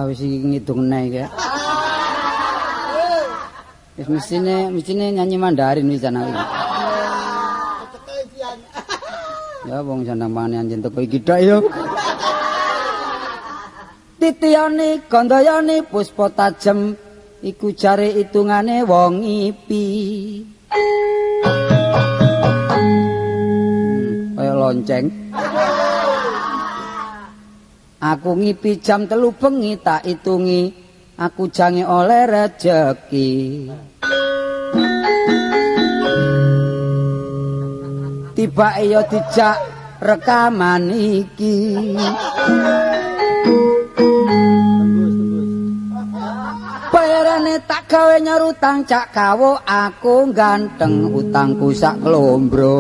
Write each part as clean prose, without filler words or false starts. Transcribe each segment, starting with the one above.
Wah, wis iki ngitung neh iki. Wis mestine nyanyi Mandarin wis ana iki. Ya wong sandang pangane anjen teko iki tok ya. Titiyane gandayane puspa tajem iku jare hitungane wong ngipi. Kaya lonceng. Aku ngipi jam 3 bengi tak hitungi, aku jange oleh rejeki. Tibake ya dijak rekaman iki. Bayarane tak gawe nyaur utang cak kawo, aku ganteng utangku sak klombro.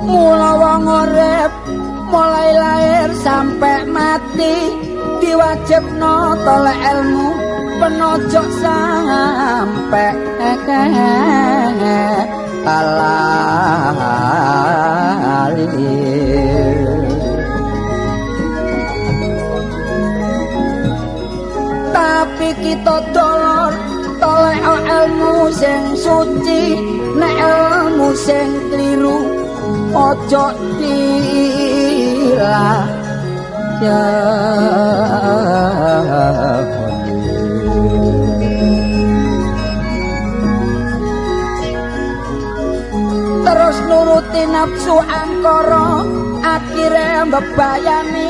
Mula wong urip mulai lahir sampai mati diwajibno tolek ilmu penojok sampai lali. Tapi kita dolor tolek ilmu sing suci, nek ilmu sing kliru ojo dilakoni. Terus nuruti nafsu angkara akhire mbebayani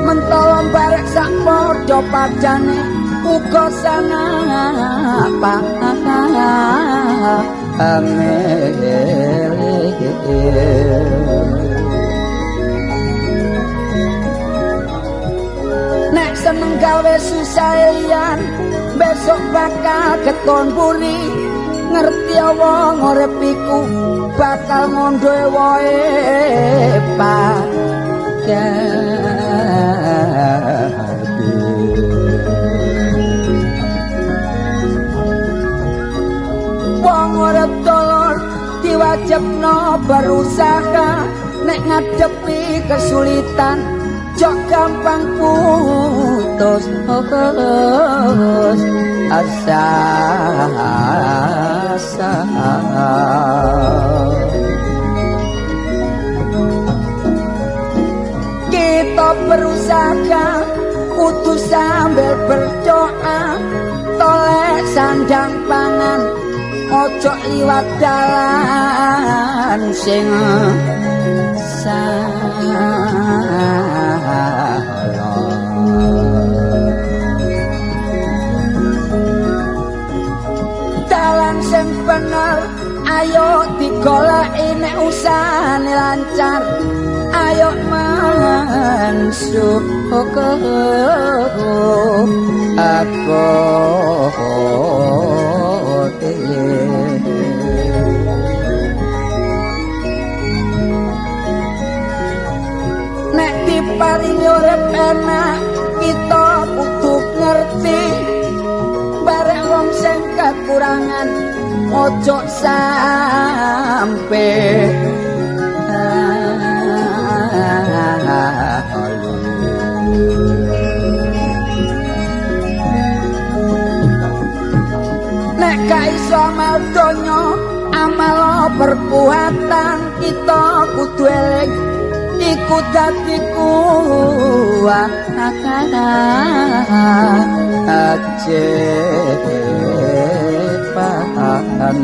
mentolo barek sak padha padane uga sangat Nek seneng gawe susah liyan besok bakal keton buri, ngerti wong urip iku bakal ngondhoe woe pagati. Wong urip dolor diwajibno berusaha, nek ngadepi kesulitan jok gampang putus asa. Kita berusaha kudu sambil berdoa, tolek sandang pangan ojo liwat dalan sing salah. Dalan sing bener ayo digoleki, nek usahane lancar ayo mensyukur aku. Nek diparingi urip enak kita kudu ngerti, bareng wong sing kekurangan ojo sampe nek gak iso amal donya amal perbuatan kita kudu eling iku dadi kuat ajepan.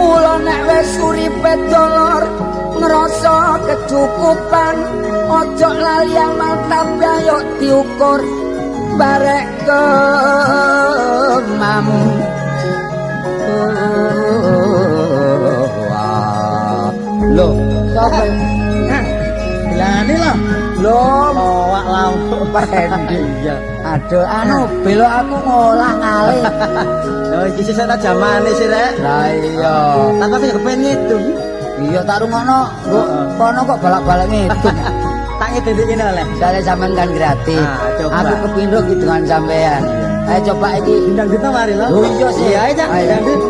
Mula nek wis uripe dolor ngrasa kecukupan, ojo lali amal tapi ayo diukur barek kemam. Loh, sapa? Bilangane lho. Lho, lowak lauk pendi ya. Aduh, anu belok aku ngolah ngalih. Lho iki sesuk ta jamane sih rek. Lah iya. Tapi aku ya kepen ngitung. Iya tak rungokno, nggo kono kok balak-balik ngidung. Tak ngidung kene oleh. Soale sampean kan gratis. Ah, coba. Aku kepindho kidungan sampean. Ayo coba iki. Dangdut mari lho. Oh iya sih. Iya, ayo, Cak. Ayo. Dangdut.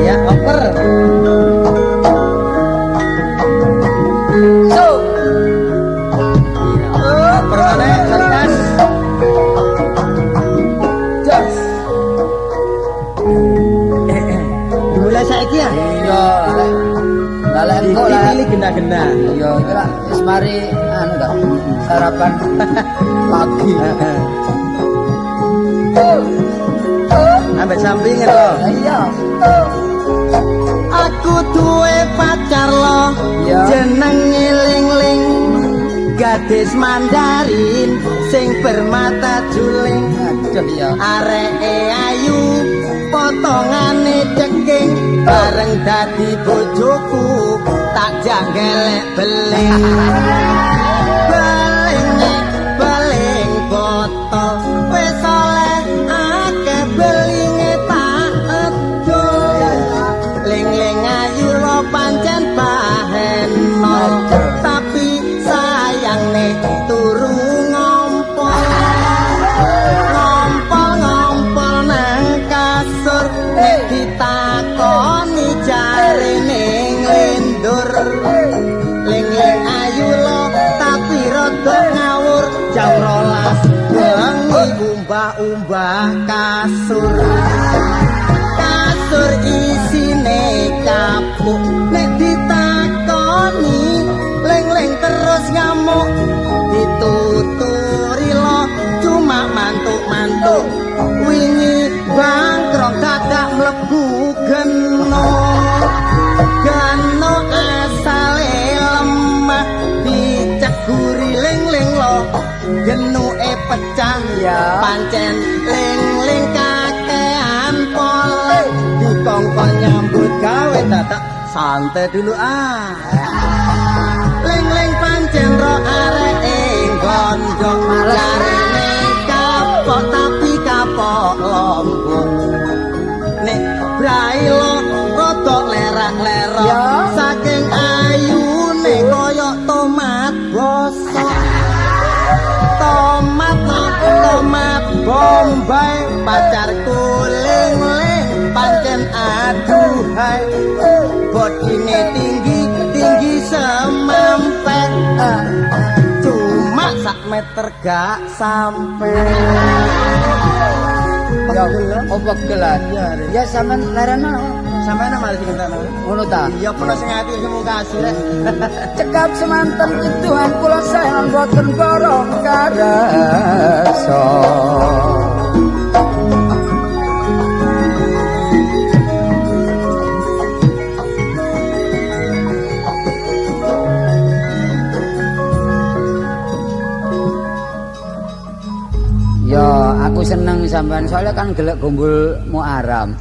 Iya, oper. So. Iya. Oper mana? Tas. Jos. Dimulai saiki ya? Iya, lek lah lek engko lah. Dipilih gena-gena. Iya, iki lah wis mari anu ta. Sarapan pagi. Ambek sampingan lho. Iya. Aku duwe pacar lo, Iya. jenenge Ling-ling. Gadis Mandarin sing bermata juling. Aduh iya. Areke ayu, potongane ceking, bareng dadi bojoku tak janggelek beling. Belinge beling botol, wis oleh akeh belinge tak edol. Ling-ling ayu lo pancen baheno, tapi sayangne turu ngompol. Ngompol-ngompol nang kasur, nek ditakoni jarene nglindur. Ling-ling ayu lo tapi rada ngawur, jam 12 bengi umbah-umbah kasur. Kasur isine kapuk, nek ditakoni ling-ling terus ngamuk. Dituturi lo cuma mantuk-mantuk, wingi bangkrong dadak mlebu geno. Geno asale lemah, diceguri ling-ling lo genuke pecah. Ya. Pancen ling-ling kakean pola, dikongkon nyambut gawe dadak santai dulu ah. Ling-ling pancen ro areke gondok, jarene kapok tapi kapok lombok. Nek brai lo rada lerak-lerok, Ya. saking ayune kaya tomat bosok. Tomat no, tomat bombay, pacarku ling-ling pancen aduhai. Bodine tinggi tinggi semampet, cuma sak meter gak sampe. Ya, oh pegel ah. Iya, Rik. Ya sampean lereno. Sampeyan malah sing entekno. Ngono ta? Iya, pernah sing ati sing mung kasih rek. Cekap semanten kituhan kula saenan boten borong karasa. Ya, aku seneng sampean soalnya kan gelek gombol Muaram.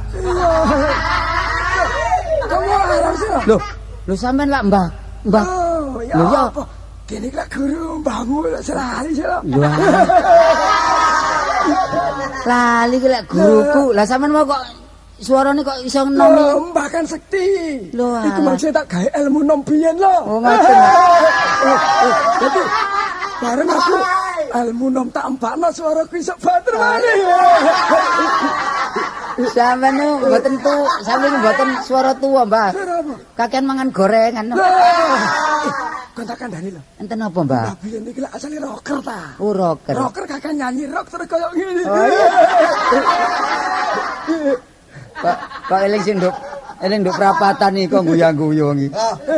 Kamu haram sih. Loh, lho sampean lak Mbah, Mbah. Oh, ya Lho, ya. apa? Kene lak guru mbahmu lak selali sih lho. Lho. Lali ki lek guruku. Lah sampean mau kok suarane kok iso nomi. Lho, mbah kan sekti. Lho, Iku alah. maksudnya tak gawe ilmu nom biyen lho. Oh, ngoten. Jadi bareng aku ilmu nom tak empakno suaraku iso banter maneh. Sampean nu mboten tu, sampean mboten suara tuwa, Mbah. Suara apa? Kakean mangan gorengan. Lah, kon tak kandhani lho. Enten apa, Mbah? Mbah biyen iki lak asale rocker ta. Oh, rocker. Rocker kakek nyanyi rock terus koyo ngene. Oh, iya. Kok kok eling sing nduk eling nduk prapatan iki kok guyang-guyu iki.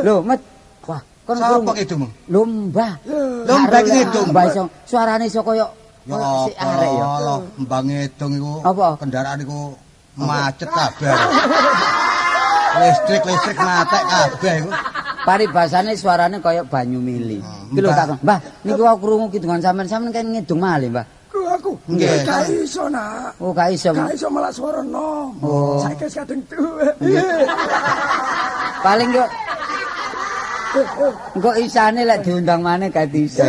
Lho, Met. Wah, kon Sapa kidungmu? Lho, Mbah. Lho, Mbah iki ngidung. Mbah iso suarane iso koyo Ya koyo si arek ya. lho, Mbah ngidung iku. Apa? Kendaraan iku macet kabeh. Listrik-listrik matek kabeh iku. Paribasane suarane koyo banyu mili. Iki lho Mbah. Kakang. Mbah, niku aku krungu kidungan sampean, sampean kan ngidung malih, Mbah. Ku aku. Nggih. Gak iso nak. Oh, gak iso. Gak iso malah suara nom. Oh. Saiki wis kadung tuwek. Paling yo engko isane lek diundang maneh gak iso.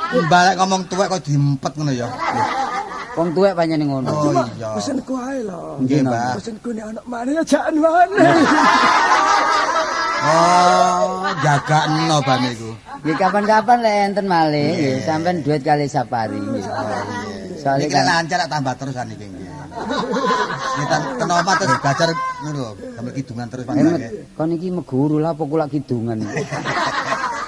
Mbah lek ngomong tuwek kok diempet ngono ya. Wong tuwek pancen ngono. Oh Cuma iya. pesenku ae lho. Nggih, Mbah. Pesenku nek ana maneh ya jangan maneh. Oh, jagakno ban iku. Nggih kapan-kapan lek enten malih nggih sampean duet kali Sapari nggih. Soale Niki kan lancar tak tambah terus niki nggih. Kita ten omah terus belajar ngono lho, sambil kidungan terus panjenengan. Kon iki meguru lah apa kula kidungan.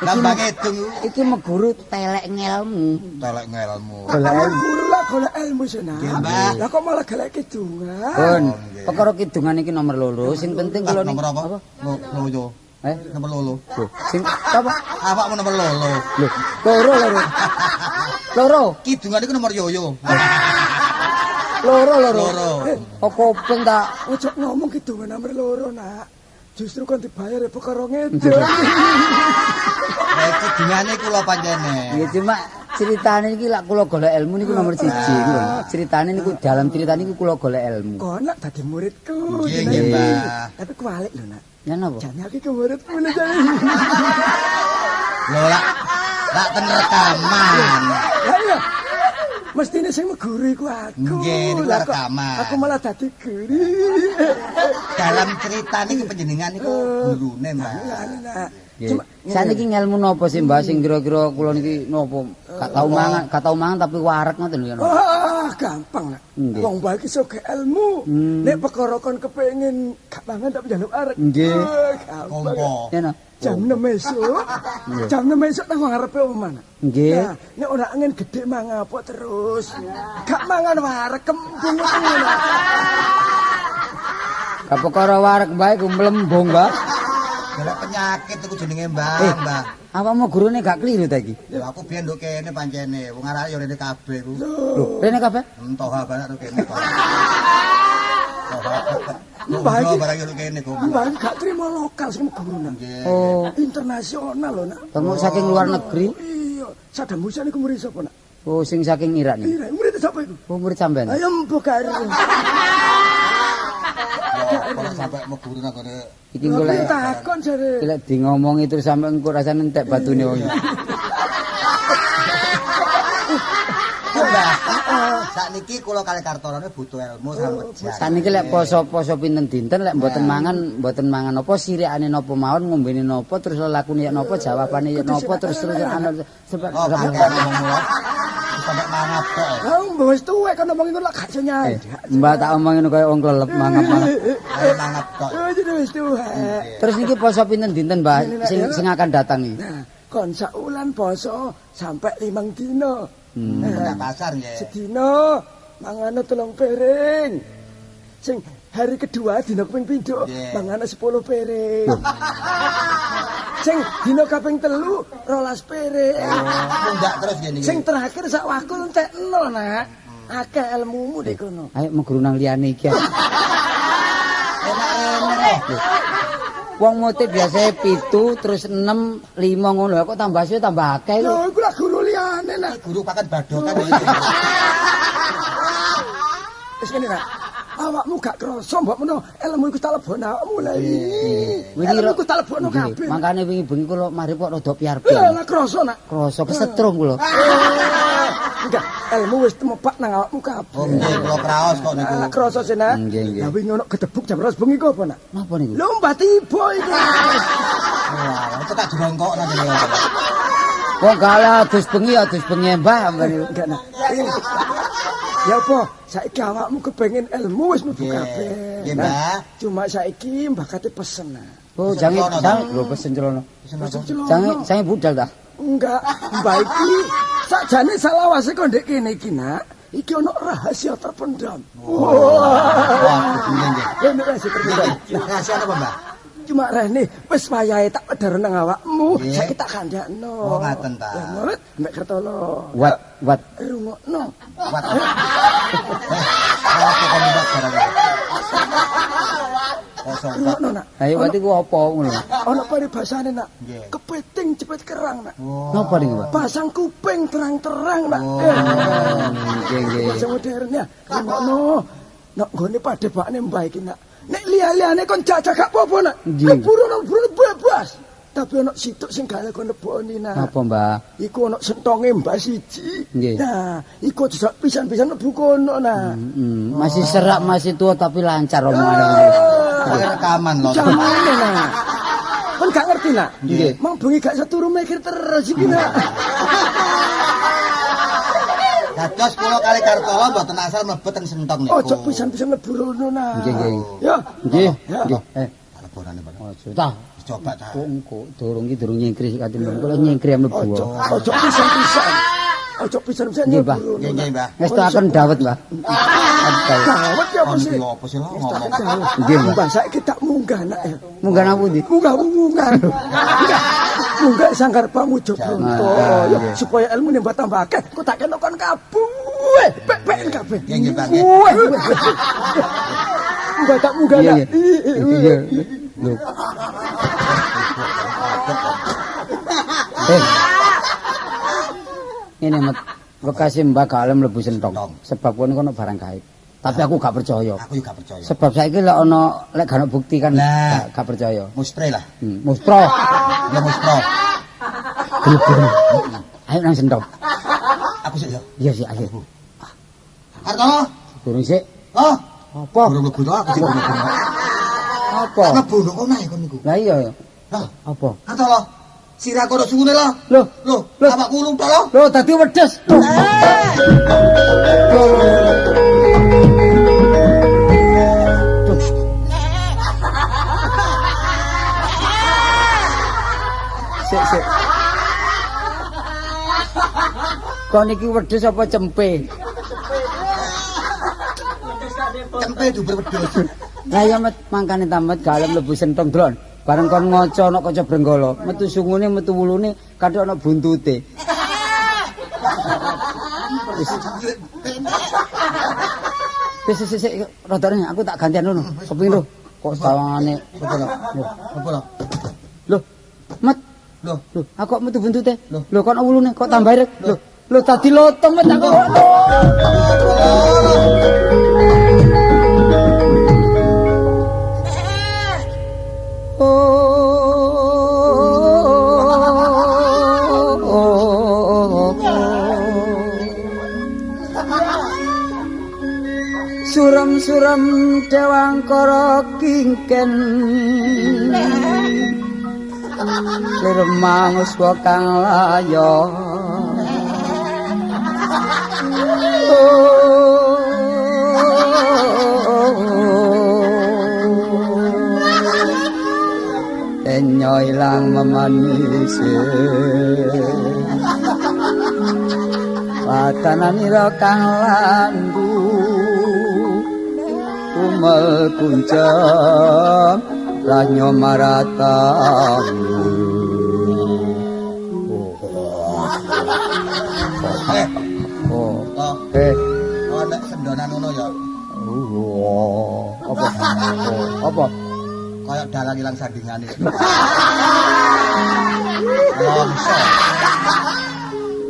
Tambah ngidung Iki meguru telek ngelmu. telek ngelmu. Golek Guru lah golek ilmu sih nak. Nggih, Mbah. Lah kok malah golek kidungan. Pun, nggih. perkara kidungan iki nomor loro, sing penting kula Nomor apa? Loyo. Eh, Nomor loro. lho, sing apa? Awakmu nomor loro. Lho, loro loro. Loro, Kidungan iku nomor yoyo. loro loro. Loro. Kok kuping tak Ojo ngomong kidungan nomor loro nak. Justru kon dibayar ya perkara ngedung. Lah kidungane kula pancene. Ya cuma ceritane iki lak kula golek ilmu niku nomor siji iku lho. Ceritane niku dalam ceritane niku kula golek ilmu. Kon nak dadi muridku. Nggih, nggih, Mbah. Tapi kualik lho nak. Ya napa? Jane aku ke muridmu lho jane. Lho lak lak ten rekaman. Lah iya. Mestine sing meguru iku aku. Nggih, niku Lah kok rekaman. Aku malah dadi guru. Dalam cerita niku panjenengan niku gurune, Mbah. Lah nak. Nggih. Cuma Saniki ngelmu napa sih Mbah sing kira-kira kula niki napa gak tau mangan, gak tau mangan tapi wareg ngoten lho ya. napa? Wah, gampang lah. Nggih. Wong bae iki soge ilmu. Nek perkara kon kepengin gak mangan tapi njaluk arek. Nggih. Wah, gampang. Kompo. Ya napa? Jam 6 esuk. Jam 6 esuk nang ngarepe omah. Nak. Nggih. Nah, nek ora angin gede mangapok terus. Gak mangan wareg kembung ngono. Nak. Gak perkara wareg Mbah iku mlembung, Mbah. Golek penyakit iku jenenge Mbah, Mbah. Awakmu gurune gak kliru ta iki? Lho aku biyen nduk kene pancene, wong arek yo rene kabeh iku. Lho, rene kabeh? Entoha barang nduk kene. Toha. Mbah iki- barang yo nduk kene kok. Mbah iki gak terima lokal sing guru nang. Nggih. Oh, Internasional lho nak. temu saking luar negeri. Iya, Saddam Hussein iku murid sapa nak? Oh, sing saking Irak nih. Iya, murid sapa iku? Oh, murid sampean. Ayo mbok karo. Kalau sampai meguru nang gone Iki golek takon jare. iki lek di ngomongi terus sampe engko rasane entek batune wong. Mbah. Sakniki kula kali Kartorone butuh ilmu sampeyan. Saniki lek poso-poso pinten dinten lek mboten mangan apa sirikane napa mawon ngombene napa terus lelakune ya napa jawabane ya napa terus terus anu Oh, kakek ngomong mula. Sampai mangap kok. Lah mbok wis tuwek kon ngomong ngono lak gak iso nyanyi. Mbak tak omongin kaya wong klelep mangap-mangap. Ayo mangap kok. Oh, jadi wis tuwek. Terus niki poso pinten dinten, Mbak, sing akan datang iki? Nah, kon saulan poso sampai 5 dino. Nang pasar nggih. Sedino mangane 3 piring. Sing hari kedua dina kaping pindho Nggih. mangane 10 piring. Sing dina kaping 3 12 piring. Mundak terus nggih niki. Sing terakhir sak wakul entek nol nak. Akeh ilmumu dek kono. Ayo meguru nang liyane iki. Enak rene. Wong mote biasanya 7 terus 6 5 ngono kok tambah suwe tambah akeh lho. Lho iku lah guru liyane nak. Guru pakan badokan iki. Wis ngene nak. Awakmu gak krasa mbok meno ilmu iku tak lebokno awakmu lha iki. Wingi Ilmu iku tak lebokno Nggih, kabeh. Makane wingi bengi kula mari kok rada Lah piar-piar. lah krasa nak. Krasa kesetrum kula. Enggak, ilmu wis temebak nang awakmu kabeh. Oh nggih kula kraos kok niku. Lah krasa sih nak. Nggih, nggih. Lah wingi ono gedebuk jam 12 bengi ku apa nak? Napa niku? Lho mbah tiba iku. Wah, itu tak jongkok nang ngene. Wong galah adus bengi adus bengi Mbah sampeyan niku. Enggak nak. Ya apa? Saiki awakmu kepengin ilmu wis mlebu Nggih. kabeh. Nggih, Nah, Mbah. Cuma saiki mbah kate pesen nak. Oh, Pesen jange celana, jange lho pesen celana. Pesen celana. Jange jange budal ta. Enggak, mbah iki sakjane salawase kok ndek kene iki nak. Iki ono rahasia terpendam. Wah. Wah, nggih nggih. Ini rahasia terpendam. Nggih, rahasia apa, Mbah? Cuma rene wis wayahe tak wedhar nang awakmu, Nggih. saiki tak kandhakno. Oh, ngaten ta. Ya murid, mbek Kertolo. Wat wat Rungokno. Wat. Apa kon mbak barang iki? Kok sompat. Rungokno nak. Ayo wat iku apa ngono. Ono paribasane nak. Nggih. Kepiting cepet kerang nak. Napa niku, Pak? Pasang kuping terang-terang nak. Nggih nggih. Bahasa modern ya. Rungokno. Nak nggone padepakne mbah iki nak. Nek liya-liyane kon jajak gak apa-apa nak. Nggih. Keburu nang buru bebas. Tapi ana situk sing gak kon leboni nak. Apa, Mbah? Iku ana sentonge Mbah siji. Nggih. Nah, iku aja pisan-pisan mlebu kono nah. Masih serak, masih tua tapi lancar omongane. Kayak rekaman lho. Jamane nak. Kon gak ngerti nak? Nggih. Mang bengi gak iso turu mikir terus iki nak. Dados kula kali Kartolo mboten asal mlebet teng sentong niku. Ojo pisan-pisan mlebu rono nak. Nggih, nggih. Ya. Nggih, Ya. nggih. Lebonane Pak. Ojo ta. Dicoba ta. Kok engko durung iki durung nyengkri kate mlebu. Kula nyengkri mlebu. Ojo, ojo pisan-pisan. Ojo pisan-pisan Nggih, mlebu Mbah. rono. Nggih, nggih, Mbah. Ngestokaken dawet, Mbah. Dawet. Dawet ya apa Kon sih? iki opo sih lho ngomong. Nggih, Mbah. Mbah saiki tak munggah nak ya. Munggah nang pundi? Munggah munggah. Munggah sangkar pamujo bronto. Nah, Ya, nggih. supaya ilmune mbah tambah akeh, kok tak kena kon kabeh. Pek-pek kabeh. Nggih, nggih, Mbah, nggih. Weh, weh, weh. Mbah tak munggah Iya, nak. iya. Iya. Lho. Eh. Ngene met wekase Mbah gak oleh mlebu sentong. Sebab kono kono barang gaib. Tapi aku gak percaya. Aku juga percaya. Sebab saiki lek ana lek gak ana bukti kan Lah. gak percaya. Mustre lah. Mustro. Ya mustro. Gelem. Ayo nang sentong. Aku sik ya. Iya sih, ayo. Kartolo. Durung sik. Oh, Apa? durung mlebu to aku sik durung mlebu. Apa? Mlebu nduk kono ae kon niku. Lah iya ya. Lah, Apa? Kartolo. Sirah kono sungune lho. Loh, Lho, Loh. awakku ulung tok lho. lho dadi wedhus. Loh. Duh. Sik, sik. Kon iki wedhus apa cempe? Cempe duber wedhus. Lah ya met mangkane tamet gak oleh mlebu sentong drone. Bareng kon ngaca ana kaca brenggala, metu sungune, metu wulune, kathok ana buntute. Wis wis wis rodone aku tak gantian ngono. Kepengin lho. Kok sawangane Apa lho? Apa lho? lho. Met, Lho, lho, aku kok metu buntute. Loh. Lho kok ana wulune kok tambah ireng. Lho, lho tadi lotong met aku. Suram-suram dewangkara kingken Lir manguswa kang layo. Enyo ilang memanise Watananira kang lambu Umel kuncam lanyo maratamu. Eh, Oh, oh, eh, oh nek sendonan ngono ya oh, apa? Oh, apa? kaya dalang ilang sandingane. Longso.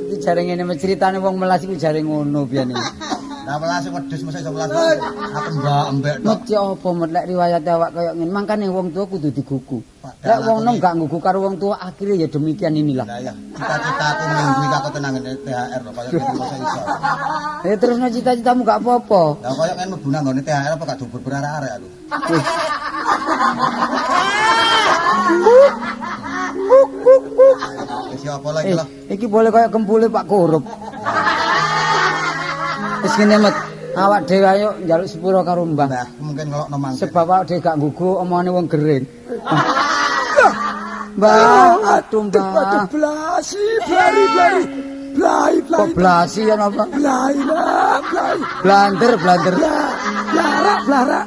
Iki jare ngene ceritane wong melas iku jare ngono biyen iki. Lah welas wedhus mesti iso welas. Aku mbak embek tok. Met ya apa met lek riwayate awak kaya ngene mangkane wong tua kudu digugu. Lek wong nom gak nggugu karo wong tua akhirnya ya demikian inilah. Lah ya, cita-citaku minggu iki aku tenang ngene THR lho kaya ngene masa iso. Eh terusno cita-citamu gak apa-apa. Lah kaya ngene mlebu nang nggone THR apa gak dubur arek-arek aku. Wis ya apa lagi Eh, lah. iki boleh kaya kempule Pak Korup. Wis ngene met, awak dhewe ayo njaluk sepuro karo Mbah. Mbah, mungkin ngelokno mangke. Sebab awak dhewe gak nggugu omongane wong gering. Mbah, aduh Aduh, Mbah. blasi, blari, blari. Blai, blai. Kok blasi ya napa? Blai, nak, blai. Blander, blander. Blarak, blarak.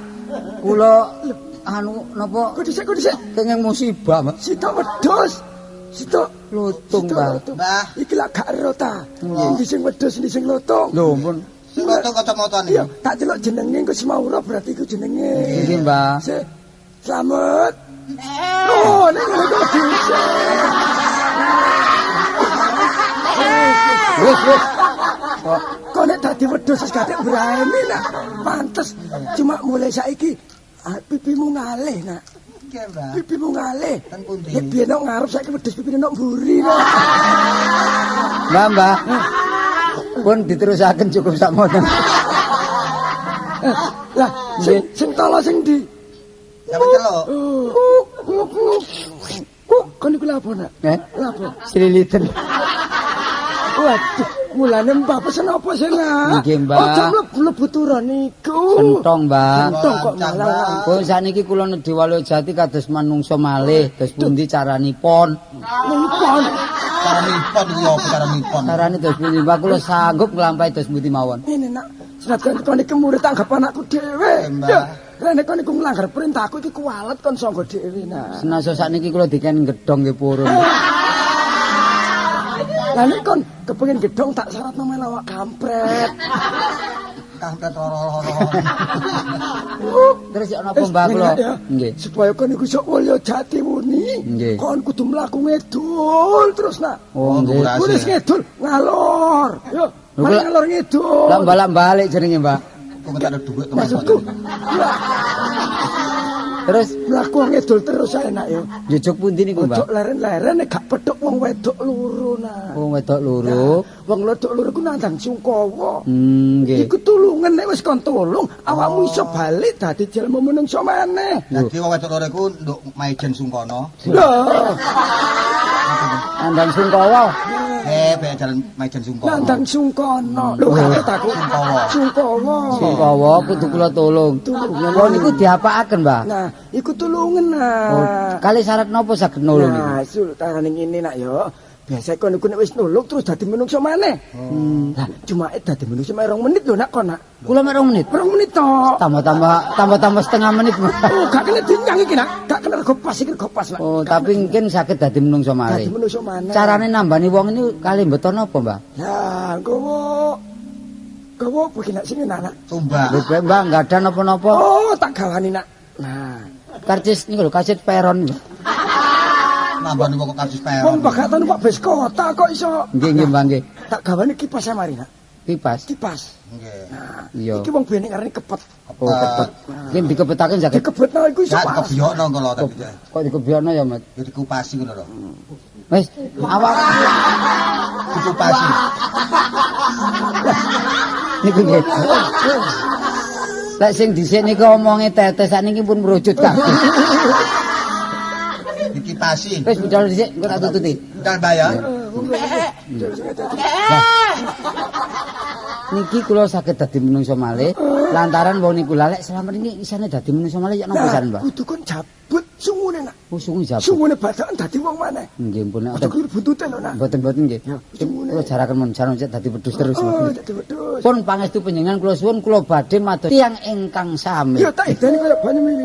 Kula anu napa Kok dhisik, kok dhisik. kenging musibah, Mbah. Sitok wedhus. Sitok Lutung, sitok Mbah. lutung. Mbah. Iki lak gak ero ta. Endi sing wedhus, endi sing lutung. Lho, ampun. Sing foto kacamata Iya, niku. tak celuk jenenge engko Semaura berarti iku jenenge. Nggih, Mbah. Sik. Slamet. Oh, nek ngene kok dhisik. Wis, wis. Kok Kok nek dadi wedhus wis gatek brahemi nak. Pantes. Cuma mulai saiki pipimu ngalih nak. Nggih, Mbah. Pipimu ngalih. Ten pundi? Nek biyen nok ngarep saiki wedhus pipine nok mburi kok. Mbah, Mbah. Pun diterusaken cukup sakmono. Lah, sing tolo sing ndi? Sampe celuk. Kon iku lapo nak? Eh? Lapo? Sliliten. Waduh, mulane mbah pesen apa sih nak? Nggih, Mbah. Aja mlebu turon iku. Sentong, Mbah. Sentong kok malah. Pun sakniki kula nedhi Waluya Jati kados manungsa malih, dos pundi caranipun? Nipon. Caranipun iki apa caranipun? Carane dos pundi, Mbah? Kula sanggup nglampahi dos pundi mawon. Ngene nak, senajan kon iki murid anggapan aku dhewe. Mbah. Ya, rene kon iku nglanggar perintahku iki kuwalet kon sangga dhewe nak. Senajan sakniki kula diken gedhong nggih purun. Lah nek kon kepengin gedhong tak syaratno melu awak kampret. Kampret loro-loro. Terus yo napa Mbah kula? Nggih. Supaya kon iku iso Waluya Jati wuni, kon kudu mlaku ngidul terus nak. Oh nggih. Wis ngidul ngalor. Yo, mari ngalor ngidul. Lah balak-balik jenenge, Mbah. Kok entek ada dhuwit to. Maksudku. Terus mlaku ngidul terus ae nak yo. Jujuk pundi niku, Mbah? Ojo leren-leren nek gak petuk wong wedok loro nak. Wong wedok loro. Wong wedok loro ku nandang sungkawa. Nggih. Iku tulungen nek wis kon tulung, awakmu iso balik dadi jelema menungso maneh. Dadi wong wedok loro iku nduk Maijen Sungkono. Lho. Nandang sungkawa. Eh, jalan Maijen Sungkono. Nandang Sungkono. Lho kaget aku. Sungkawa. Sungkawa. Sungkawa kudu kula tulung. Wong niku diapakaken, Mbah? Nah, iku tulungen nah. Oh, kali syarat napa saged nulung niku? Nah, sultane ngene nak yo. Biasa kon iku nek wis nulung terus dadi menungso maneh. Lah, cuma dadi menungso mek 2 menit lho nak kon nak. Kula mek 2 menit. 2 menit tok. Tambah-tambah setengah menit. Oh, gak kena dinyang iki nak. Gak kena rego pas iki rego pas nak. Oh, tapi mungkin saged dadi menungso malih. Dadi menungso maneh. Carane nambani wong ini kali mbeton apa, Mbah? Lah, gowo. Gowo apa iki nak sing enak nak? Tumbak. Lho, Mbah, enggak ada napa-napa. Oh, tak gawani nak. Nah, karcis niku lho, karcis peron. Nambani kok karcis peron. Wong bagatan kok bis kota kok iso. Nggih, nggih, Mbah, nggih. Tak gawani kipas mari nak. Kipas. Kipas. Nggih. Nah, iya. Iki wong biyen ngarani kepet. Oh, kepet. Nggih dikepetaken saged. Dikepetno iku iso. Gak dikebiyokno engko lho tapi. Kok dikebiyokno ya, Mas? Ya dikupasi ngono lho. Wis, awak dikupasi. Niku nggih. Lek sing dhisik niku omonge tetes sakniki pun merucut kabeh. Dikipasi. Wis budal dhisik engko tak tututi. Budal Mbah ya. Niki kula saged dadi menungso malih lantaran wong niku lek selama niki isane dadi menungso malih ya napa jane, Mbah? Kudu kon jabut sungune nak. Oh, sungu jabut. Sungune badan dadi wong maneh. Nggih, pun nek aja kira buntute lho nak. Mboten-mboten nggih. Kula jaraken mun jaran dadi wedhus terus. Oh, dadi wedhus. Pun pangestu panjenengan kula suwun kula badhe mados tiyang ingkang sami. Ya tak ideni kaya banyu mili.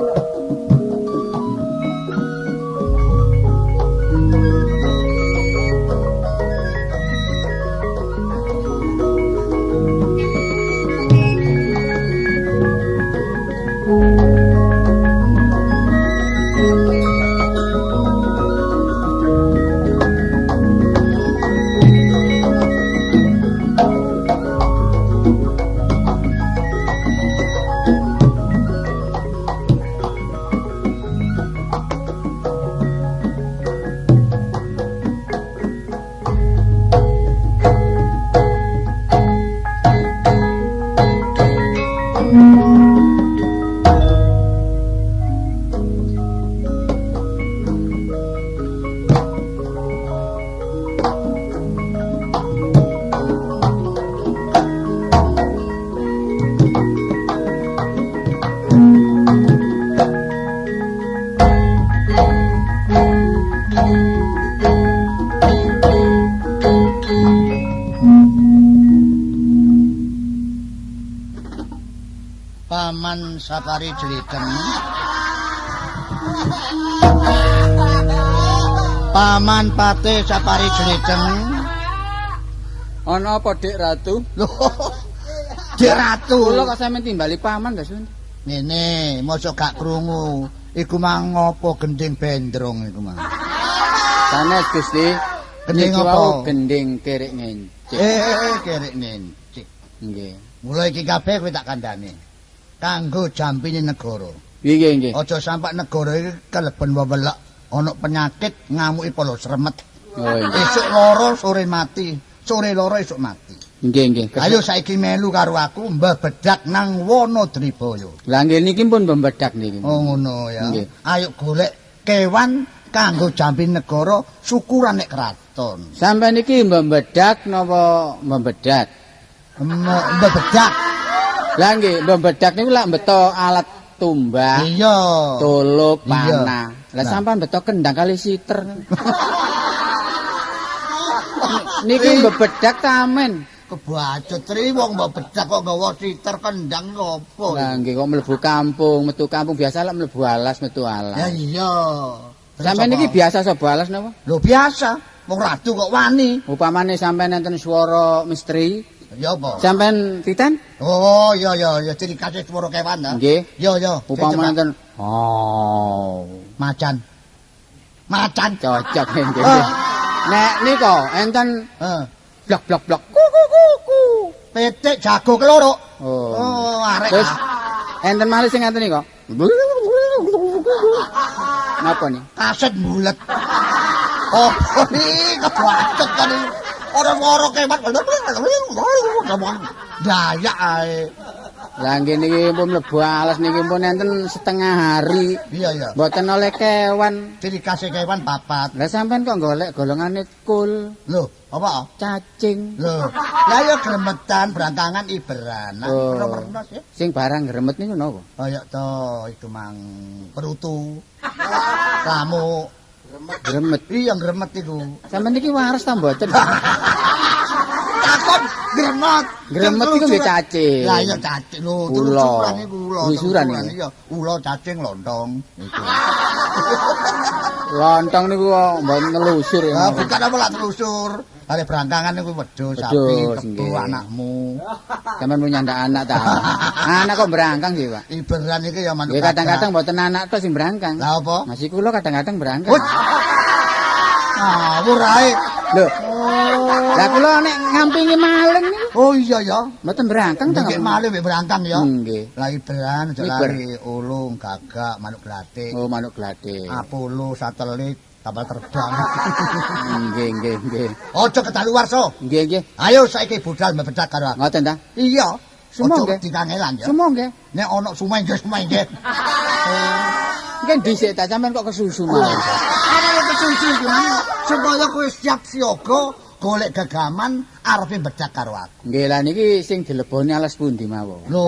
Paman Sapari Jliteng. Paman Patih Sapari Jliteng. Ana apa Dik Ratu? Lho. Dik Ratu. Kula kok sampeyan timbali paman ta, Sun? Ngene, mosok gak krungu. Iku mang apa gending bendrong iku mang. Sanes Gusti. Gending apa? Gending kerik ngencik. Kerik ngencik. Nggih. Mulai iki kabeh kowe tak kandhani. Kanggo jampine negara. Nggih, nggih. Aja sampak negara iki keleben wewelek, ana penyakit ngamuki polo sremet. Oh, nggih. Esuk loro sore mati, sore loro esuk mati. Nggih, nggih. Ayo saiki melu karo aku mbebedak nang Wonodribaya. Lah nggih niki pun mbebedak niki. Oh ngono ya. Nggih. Ayo golek kewan kanggo jambi negara syukuran nek kraton. Sampeyan niki mbebedak napa mbebedak? Mbebedak. Lah nggih, mbebedak niku lak beto alat tumbak. Iya. Tulup, Iya. panah. Lah Nah. sampean beto kendang kali siter. Niki mbebedak tamen. Kebacut tri wong mbebedak kok nggawa siter kendang opo. Lah nggih kok mlebu kampung, metu kampung biasa lak mlebu alas, metu alas. Ya iya. Terus Sampeyan apa? niki biasa sapa alas napa? Lho biasa, wong ratu kok wani. Upamane sampeyan enten swara misteri, Ya apa? sampeyan titen? Oh iya iya ya ciri khas swara kewan ta. Nggih. Iya iya. Upamane enten oh, macan. Macan. Cocok nggih. Nek nika enten Heeh. blok blok blok. Ku ku ku ku. Pitik jago keloro. Oh. Oh, arek. Terus enten malih sing ngaten nika. Napa nih? Kaset bulet. Oh, iki kebacut kan iki. Ora swara kewan. Dayak ae. Lah nggih niki pun mlebu alas niki pun enten setengah hari. Iya iya. Mboten oleh kewan. Ciri khas kewan papat. Lah sampean kok golek golongane kul, Lho, apa? cacing. Lho, lah ya gremetan brangkangan iberan. Oh. Werna-werna sih. Sing barang gremet niku napa? Kaya to iku mang perutu. Lamuk. Gremet. Iya gremet iku. Sampeyan niki waras ta mboten? Takon gremet. Gremet iku nggih cacing. Lah iya cacing lho, Ula. telusuran iku ula. Telusuran telusuran, iku. Iya, ula cacing lontong iku. Lontong niku kok mboten nelusur ya. Lah bukan apa lak telusur. Are brangkangan niku wedhus, sapi, Wedhus, kebo nggih. anakmu. Sampeyan punya ndak anak ta? Anak kok berangkang sih, Pak. Iberan iki ya manuk. Nggih kadang-kadang mboten anak tok sing berangkang. Lah apa? Masih kula kadang-kadang berangkang. Wut. Ngawur ae. Lho. Lah kula nek ngampingi maling niku Oh iya ya. mboten berangkang ta. Nggih malih wek berangkang ya. Nggih. Lah iberan aja Iber. lali ulung, gagak, manuk glatik, Oh, manuk gladik. Apollo, satelit, kapal terbang. Nggih, nggih, nggih. Aja kedaluwarsa. Nggih, nggih. Ayo saiki budal mbebedak karo aku. Ngoten ta? Iya. Sumo Aja nggih. dikangelan ya. Sumo nggih. Nek ana sumengge sumengge. Nggih dhisik ta sampean kok kesusu malah. Ana kesusu iki Mang. Supaya kowe siap siaga golek gegaman arepe mbedak karo aku. Nggih lah niki sing dileboni alas pundi mawon. Lho,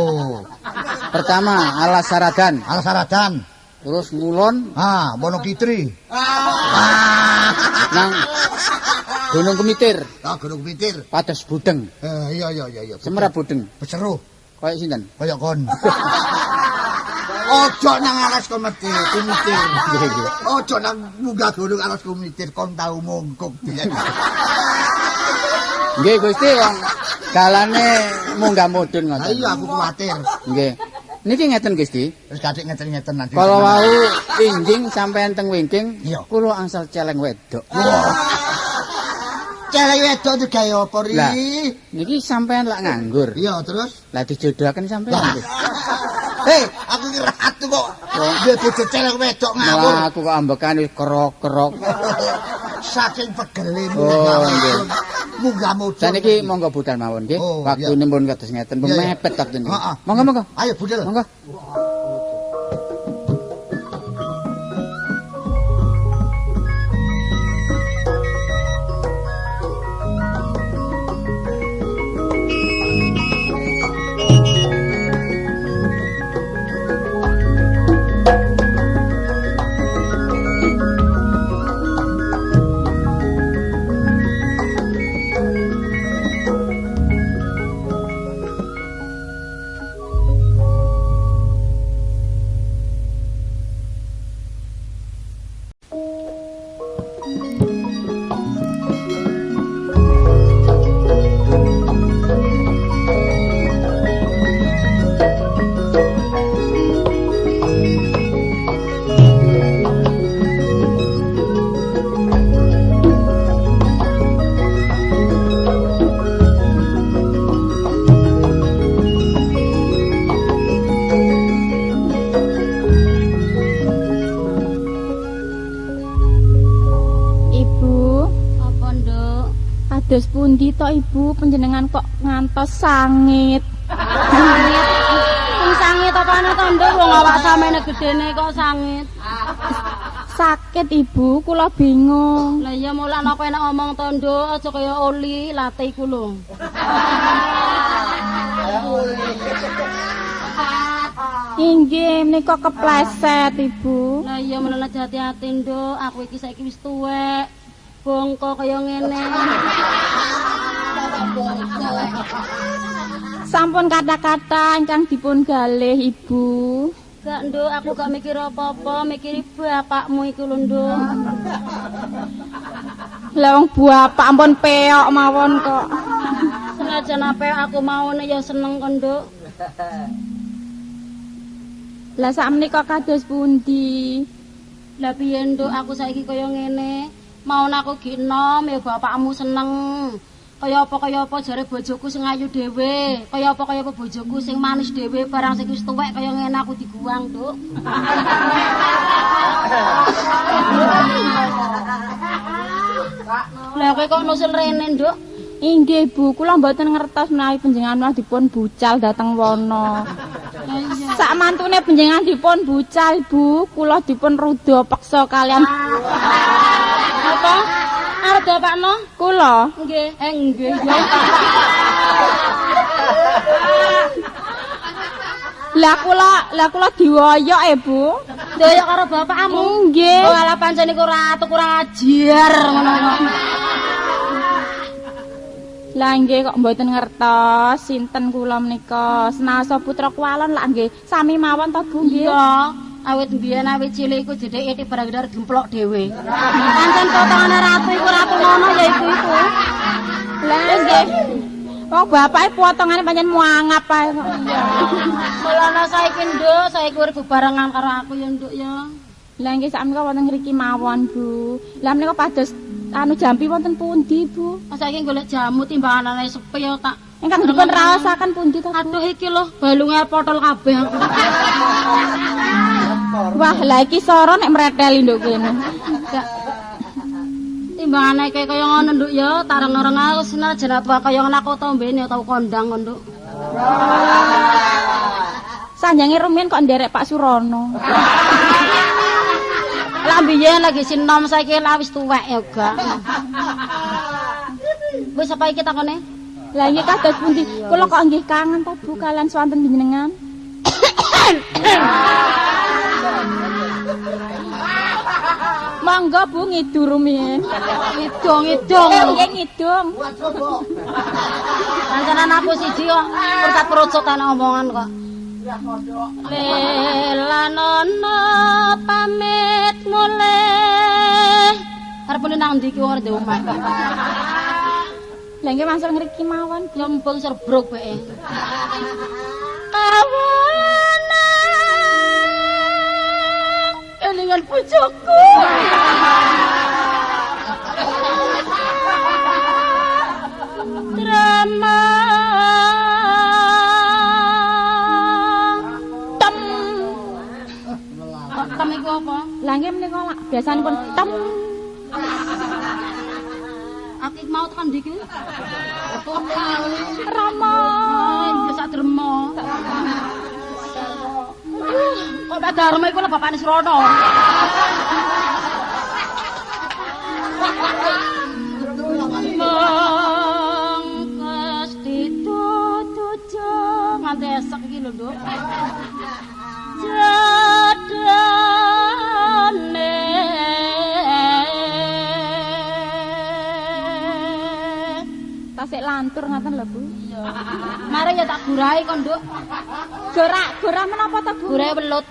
Pertama alas Saradan, alas Saradan. terus ngulon Ah, Wonokitri. nang Gunung Kemitir, Ah, Gunung Pitir. pados budeng, Eh, iya iya iya iya. semerap budeng. Beseruh. Kaya sinten? Kaya kon. Ojo nang alas kumitir, kumitir. Nggih, nggih. Ojo nang munggah gunung alas kumitir kon tau mungkuk. Nggih Gusti wong dalane munggah mudhun Lah ngoten. iya aku kuwatir. Nggih. Niki ngeten Gusti. Terus kadek ngeten-ngeten nanti. Kala wau injing sampean teng wingking, Iya. kula angsal celeng wedok. Wah. Celeng wedok itu gawe apa ri? Lah. Niki sampean lak nganggur. Iya terus. Lah dijodohaken sampean. Lah. Gusti. Hei, aku ki ratu kok. Duwe bojo celeng wedok ngawur. Malah aku kok ambekan wis kerok-kerok. Saking pegele Oh, nggih. munggah mudhun. Saniki monggo budal mawon nggih. Oh, iya. Waktune pun kados ngeten, pun Iya, iya. mepet waktune. Heeh. Monggo monggo. Ayo budal. Monggo. pundi to Ibu panjenengan kok ngantos sangit? Sangit. Sing sangit apane to, Nduk? Wong awak samene gedene kok sangit. Sakit Ibu, kula bingung. Lah iya mulakno kowe nek ngomong to, Nduk, aja kaya oli late iku lho. Inggih, menika kepleset Ibu. Lah iya mulane hati-hati, Nduk. Aku iki saiki wis tuwek. Bongko kaya ngene. Sampun kata-kata ingkang dipun galih Ibu. Gak, Nduk, aku gak mikir apa-apa, mikiri bapakmu iku lho, Nduk. Lah wong bapak ampun peok mawon kok. Senajan ape aku maune ya seneng kok, Nduk. Lah sakmenika kados pundi? Lah piye, Nduk, aku saiki kaya ngene. Maune aku gi enom ya bapakmu seneng. Kaya apa jare bojoku sing ayu dhewe, kaya apa bojoku sing manis dhewe, barang sing wis tuwek kaya ngene aku diguang, Nduk. Lah kowe kok nusul rene, Nduk? Inggih, Bu, kula mboten ngertos menawi panjenengan dipun bucal dhateng wana. Sak mantune panjenengan dipun bucal, Bu, kula dipun ruda peksa kalian. Apa? Arep dapakno? Kula. Nggih, nggih. Lah kula diwoyok e, Bu. Diwoyok karo bapakmu? Nggih. Oh, alah pancen iku ratu kurang ajar ngono kok. Lah nggih kok mboten ngertos sinten kula menika. Senasa putra kualon lak nggih sami mawon to, Bu nggih. Iya. Awit mbiyen awit cilik iku jedheke iti barang gemplok dhewe. Pancen potongane ratu iku ratu ngono ya iku iku. Lah nggih. Wong bapake potongane pancen muangap ae kok. Mulane saiki Nduk, saiki urip bebarengan karo aku ya Nduk ya. Lah nggih sakmenika wonten ngriki mawon, Bu. Lah menika pados anu jampi wonten pundi, Bu? Saiki golek jamu timbanganane sepi ya tak. Ingkang dipun raosaken pundi to, Bu? Aduh iki lho, balunge potol kabeh aku. Wah, lah iki soro nek mreteli nduk kene. Gak. Timbangane kaya kaya ngono Nduk ya, tareng-areng aku senajan tua kaya ngono aku tombene tau kondang kok, Nduk. Sanjange rumiyin kok nderek Pak Surono. Lah mbiyen lagi sinom saiki lah wis tuwek ya gak. Wis apa iki takone? Lah nggih kados pundi? Kula kok nggih kangen ta Bu kalian swanten panjenengan. Monggo Bu ngidu rumiyin. Ngidung-ngidung. Nggih ngidung. Pancenan aku siji kok percat-perucut ana omongan kok. Lelanono pamit mulih. Arep nang ndi iki wong ora ndek omah. Lah nggih masuk ngriki mawon. Lembung serbruk bae. Kawanang kelingan bojoku. Drama tem. Kok tem iku apa? Lah nggih menika lak biasanipun tem. Aku mau tekan ndi iki? Rama. Ya sak derma. Kok Pak Darma iku lho bapakne Surono. Mengkes ditutujo nganti esek iki lho, Nduk. Jadane. Tasik lantur ngaten lho, Bu. Iya. Mare ya tak gurai kok, Nduk. Gorak, gorah menapa to, Bu? Gurai welut.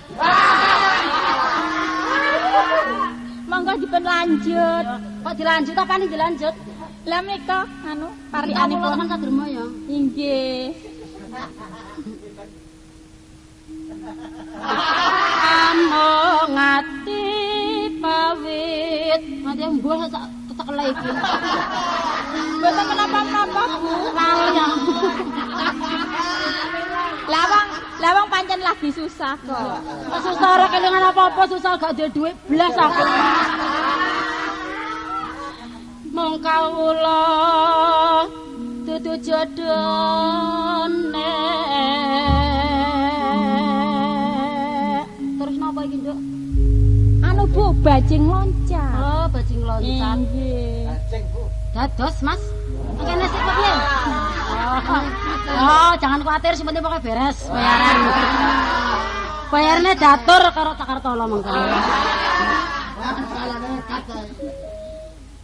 Monggo dipun lanjut. Kok dilanjut apane dilanjut? Lah menika anu parikanipun parikanipun tekan sadurma ya. Inggih. Among ati pawit. Mati mbuh sak tetekle iki. Mboten menapa-menapa, Bu. Lali aku. Lawang pancen lagi susah kok. Susah ora kelingan apa-apa, susah gak duwe dhuwit blas aku. Mong kawula Dudu jodone. Terus napa iki, Nduk? Anu Bu, bajing loncat. Oh, bajing loncat. Nggih. Dados, Mas. Kene sik kok piye? Oh, jangan khawatir, sing penting pokoke beres bayaran. Bayarane datur karo Takartolo mengko.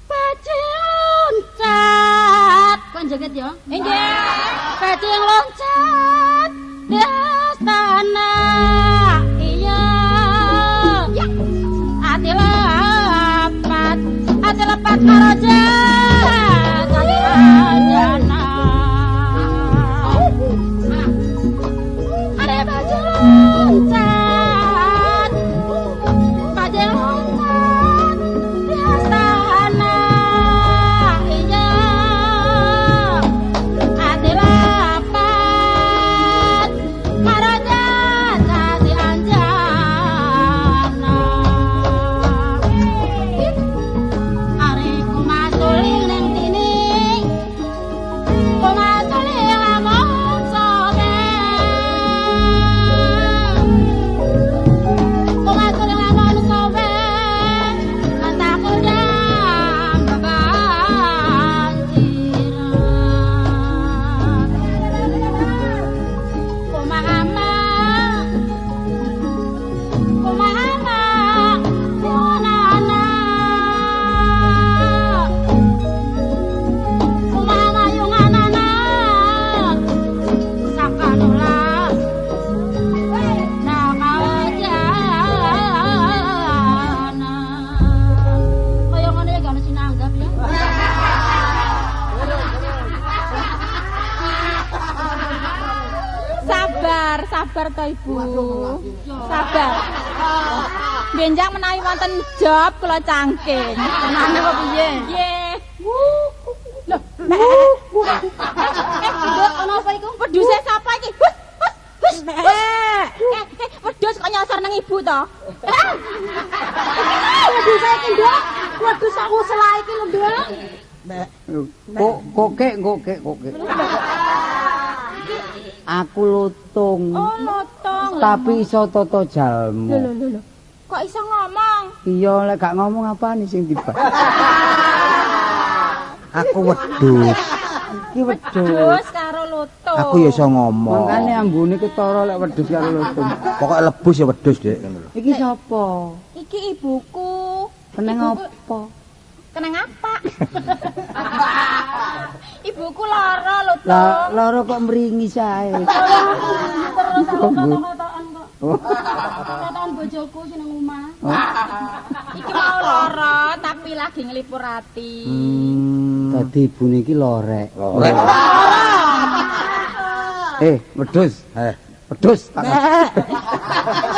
Bajing loncat. Kok joget ya? Nggih. Bajing loncat di astana. Iya. Ati lepat, ati lepat karo jana. Are bajing loncat, bajing loncat di astana. Iya. Ati lepat karo jati anjana. Are kumasuling ning tini, kumasuling lamun sowe. Kumasuling lamun sowe, mantap kudang kebanjiran. Kumahama, kumahama, yunana. Kumahama yunganana, sakanula nakaojana. Kaya ngene ya gak ono sing nanggap ya. Sabar, sabar to Ibu. Sabar. Benjang menawi wonten job kula cangking. Tenane apa piye? Nggih. Loh, Nduk, ono apa iku? Wedhuse sapa iki? Hus, hus, hus. Wedhus kok nyosor nang ibu to? Wedhuse iki, Nduk. Wedhus aku selak iki lho, Nduk. Kok kokek kokek kokek. Aku lutung. Oh, lotong. Tapi iso tata jalmu. Lho, lho, lho. Kok iso ngomong? Iya, lek gak ngomong apane sing tiba. Aku wedhus. Iki wedhus. Wedhus karo lutung. Aku ya iso ngomong. Mangkane ambune ketara lek wedhus karo lutung. Pokoke lebus ya wedhus, Dik, ngono lho. Iki sapa? Iki ibuku. Keneng Ibuku- apa? Keneng apa? Ibuku lara lutung. Lah lara kok mringis ae. Terus aku kotok-kotokan kok. Oh. Kotokan bojoku sing nang omah. Iki mau lara tapi lagi ngelipur ati. Dadi ibune iki lorek. Lorek. Wedhus. Wedhus. Iki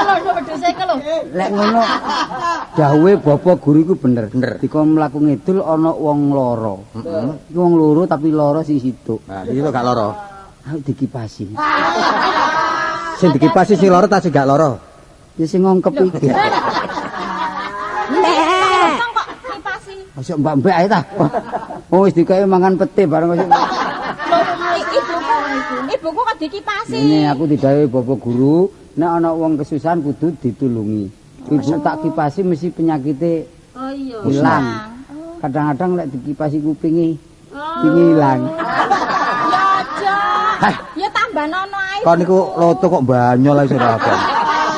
lho, Nduk, wedhuse iki lho. Lek ngono dawuhe bapak guru iku bener. Bener. Dikon mlaku ngidul ana wong loro. Heeh. Iki wong loro tapi loro sing situk. Nah, iki kok gak loro. Aku dikipasi. Sing dikipasi sing loro ta sing gak loro? Ya sing ngongkep iki. Lotong kok ngipasi. Masuk mbak-mbak ae ta. Oh wis dikeki mangan pete bareng wis. Lho, ibuku kok dikipasi. Ini aku didhawuhi bapak guru, nek ana wong kesusahan kudu ditulungi. Ibu tak kipasi mesti penyakite Oh iya. ilang. Kadang-kadang lek dikipasi kupinge, kupinge ilang. Ya aja. Ya tambah nono ae. Kon niku loto kok banyol ae ora apa.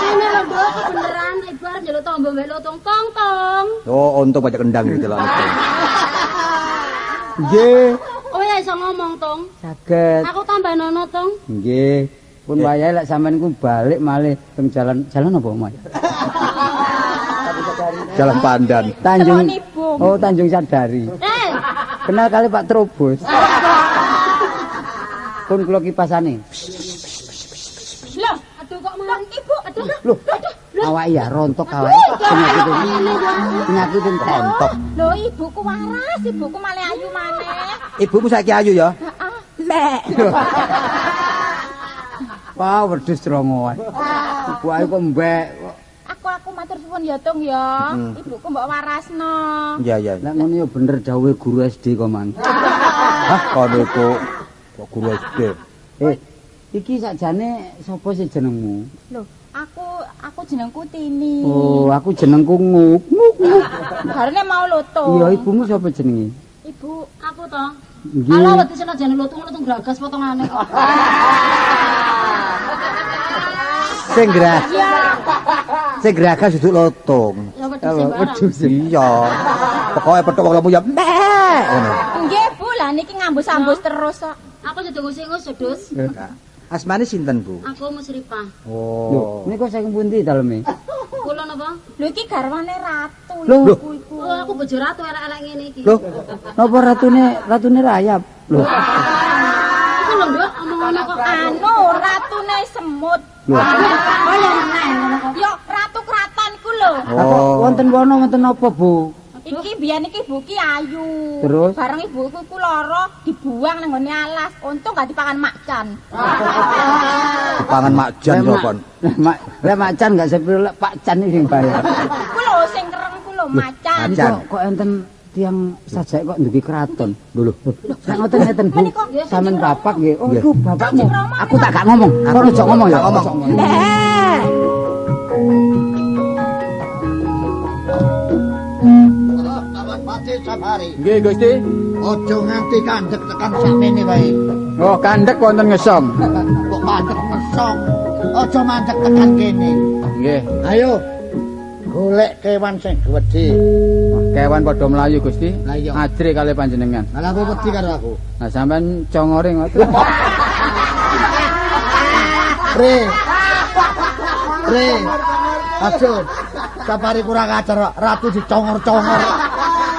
Ini lho, Nduk, aku beneran ibu arep njaluk tombo mbek lotong tong tong. Oh, untung pajak kendang iki lho. Nggih. Oh ya iso ngomong, Tong. Saged. Aku tambah nono, Tong. Nggih. Pun wayahe lek sampean ku balik malih teng jalan jalan apa, Mas? Jalan Pandan. Tanjung. Telonibung. Oh, Tanjung Sadari. Eh, Kenal kali Pak Trobos. Pun kula kipasane. Loh, aduh kok mari. ibu, aduh. Loh, awake ya rontok awake. Penyakit penyakit Rontok. Loh, ibuku waras, ibuku malah ayu maneh. Ibumu saiki ayu ya? Heeh. Lek. Wah, wedhus rongoan. Ibu ae kok mbek. Aku matur suwun ya, Tung ya. Ibuku mbok warasno. Iya, iya. Lek ngono ya bener dawuhe guru SD kok, Mang. Hah, kon niku. Kok guru SD. Iki sakjane sapa sih jenengmu? Lho, aku jenengku Tini. Oh, aku jenengku Nguk. Nguk. Nguk. Garene mau lutung. Iya, ibumu sapa jenenge? Ibu aku to. Nggih. Alah wedi senajan lutung-lutung gragas potongane kok. Sing Sing gragas duduk lutung. Ya wedhus sembarang. Wedhus. Iya. Pokoke petuk wong lemu ya mek ngono. Nggih, Bu, lah niki ngambus-ambus terus kok. Aku sedung ngusing-ngus wedhus. Asmane sinten, Bu? Aku Musripah. Oh. Lho, niku saking pundi daleme? Kula napa? Lho iki garwane ratu Lho. iku iku. Oh, aku bojo ratu elek-elek ngene iki. Lho, napa ratune rayap? Lho. Iku lho, Nduk, omongane kok Anu, ratune semut. Lho. kaya meneh ngono kok. Yo ratu kraton iku lho. Lah kok wonten wono wonten apa, Bu? Iki biyen iki ibu ki ayu. Terus? Bareng ibuku iku lara dibuang nang nggone alas. Untung gak dipangan makcan. Dipangan makjan Lah, sapa? Mak, lah macan gak sepiro lek Pak Can iki sing bayar. Iku lho sing kereng iku lho macan. Macan. Kok enten tiyang sajake kok ndugi kraton. Lho lho. Sak ngoten ngeten, Bu. Sampeyan bapak nggih. Oh, iku bapakmu. Aku tak gak ngomong. Kono aja ngomong ya. Gak ngomong. Eh, Kawan Pati Sabari. Nggih, Gusti. Aja nganti kandhek tekan sakmene wae. Oh, kandhek wonten ngesong. Kok mandek ngesong. Aja mandek tekan kene. Nggih. Ayo. Golek kewan sing gedhe. Kewan padha mlayu, Gusti. Lah iya. Ajre kalih panjenengan. Lah aku wedi karo aku. Nah, sampean congore ngoten. Re. Re. Aduh. Sapari kurang ajar, ratu dicongor-congor.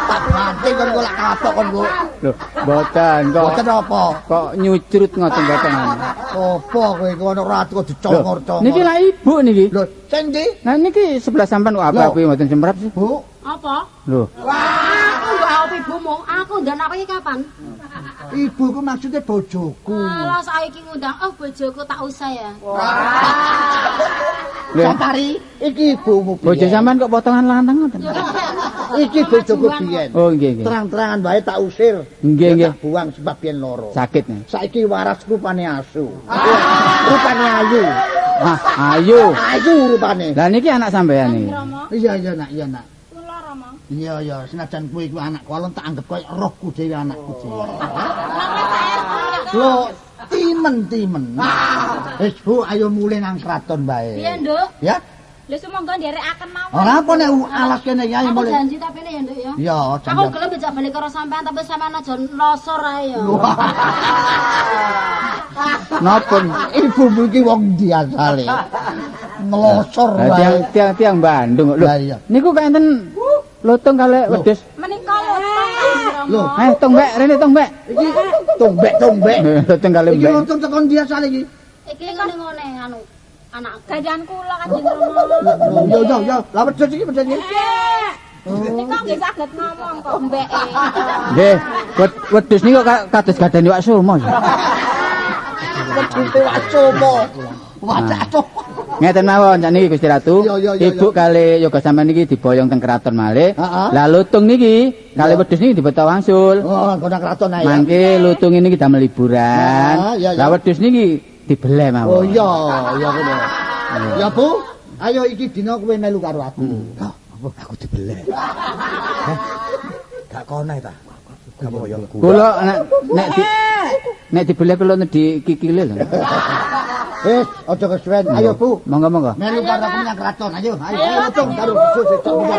Tak banting kon kok lak kapok kon kok. Lho, mboten kok. Mboten apa? Kok nyucrut ngoten mboten. Apa kowe iku ana ratu kok dicongor-congor. Niki lak ibu niki. Lho, sing ndi? Nah niki sebelah sampean kok apa Lho. kuwi mboten semrap sih. Bu, Apa? Lho, Aku mbok awap ibumu, aku ndang aku iki kapan? ibuku maksudnya bojoku. Alah saiki ngundang, oh bojoku tak usah ya. lho. Sapari, iki ibumu Bojo biyen. sampean kok potongan lanang ngoten. Iki bojoku biyen. Oh nggih nggih. Terang-terangan wae tak usir. Nggih, Ya nggih. Tak buang sebab biyen loro. Sakit nih. Saiki waras rupane asu. Rupane ayu. Ah, ayo. Ayu rupane. Lah niki anak sampean niki. Rama, Iya iya nak, iya nak. kula Rama. Iya iya, senajan kowe iku anakku, alon tak anggap koyo rohku dhewe anakku dhewe. Lho, timen-timen. Wis Bu, ayo mulih nang kraton bae. Piye, Nduk? Ya. Lho sumangga nderekaken mawon. Ora apa nek alas kene ya ayo Aku mulih. janji tapi ya, Nduk ya. Iya, Aku janji. gelem dijak balik karo sampean tapi sampean aja nosor ae ya. Napa? Ibumu iki wong ndi asale? Nglosor Lah wae. tiang tiang tiang Bandung kok. Lho, Lah iya. niku kok enten lutung kalih wedhus. Menika lutung Kanjeng Lho, Rama. Eh, tong mbek, rene tong mbek. Iki tombek-tombek. Lutung kalih Iki mbek. lontong tekan ndi asale iki? Iki ngene-ngene anu anakku. Gadan kula Kanjeng Rama. Lho, yo yo yo, lah wedhus iki wedhus iki. Nika nggih saged ngomong kok mbeke. Nggih, wedhus niku kok kados gadane wak Sumo. Wedhuse wak Sumo. Wah, cok. Ngeten mawon sakniki Gusti Ratu. Iya, iya, iya, Ibu kali yoga sampean niki diboyong teng kraton malih. Heeh. Lah lutung niki kali wedhus niki dibeto wangsul. Oh, kono kraton ae. ya. Mangke lutung ini damel hiburan. Ah, iya, iya. Lah wedhus niki dibeleh mawon. Oh iya, iya ngono. Ya Bu, ayo iki dina kowe melu karo aku. Aku dibeleh. Heh. Gak kono ta. Gak apa ya. Kula nek nek di, nek dibeleh kula nedhi kikile lho. Wis, aja kesuwen. Ayo Bu, Monggo monggo. melu karo aku nang kraton. Ayo, ayo, ayo lutung karo bojo sitok monggo.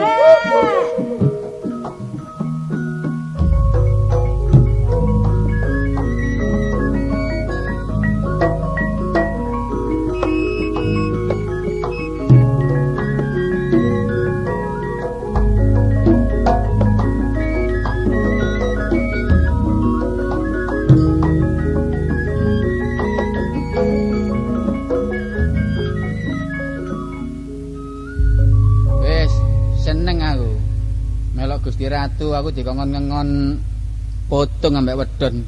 Wis, seneng aku. Melok Gusti Ratu aku dikongkon ngengon putung ambek wedon.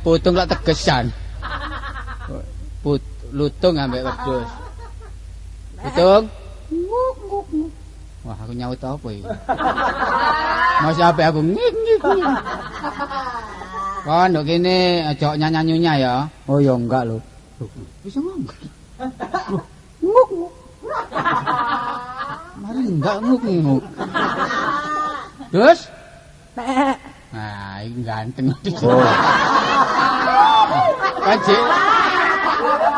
Putung lak tegesan. Put lutung ambek wedhus. Putung. Wah, aku nyaut apa iki? Masih apik aku ngik ngik. ngik. Kon nduk kene aja nyanyanyunya ya. Oh ya enggak lho. Bisa ngomong. Nguk. Mari enggak nguk-nguk. Dus. Nah, iki ganteng. Oh. Kan jek.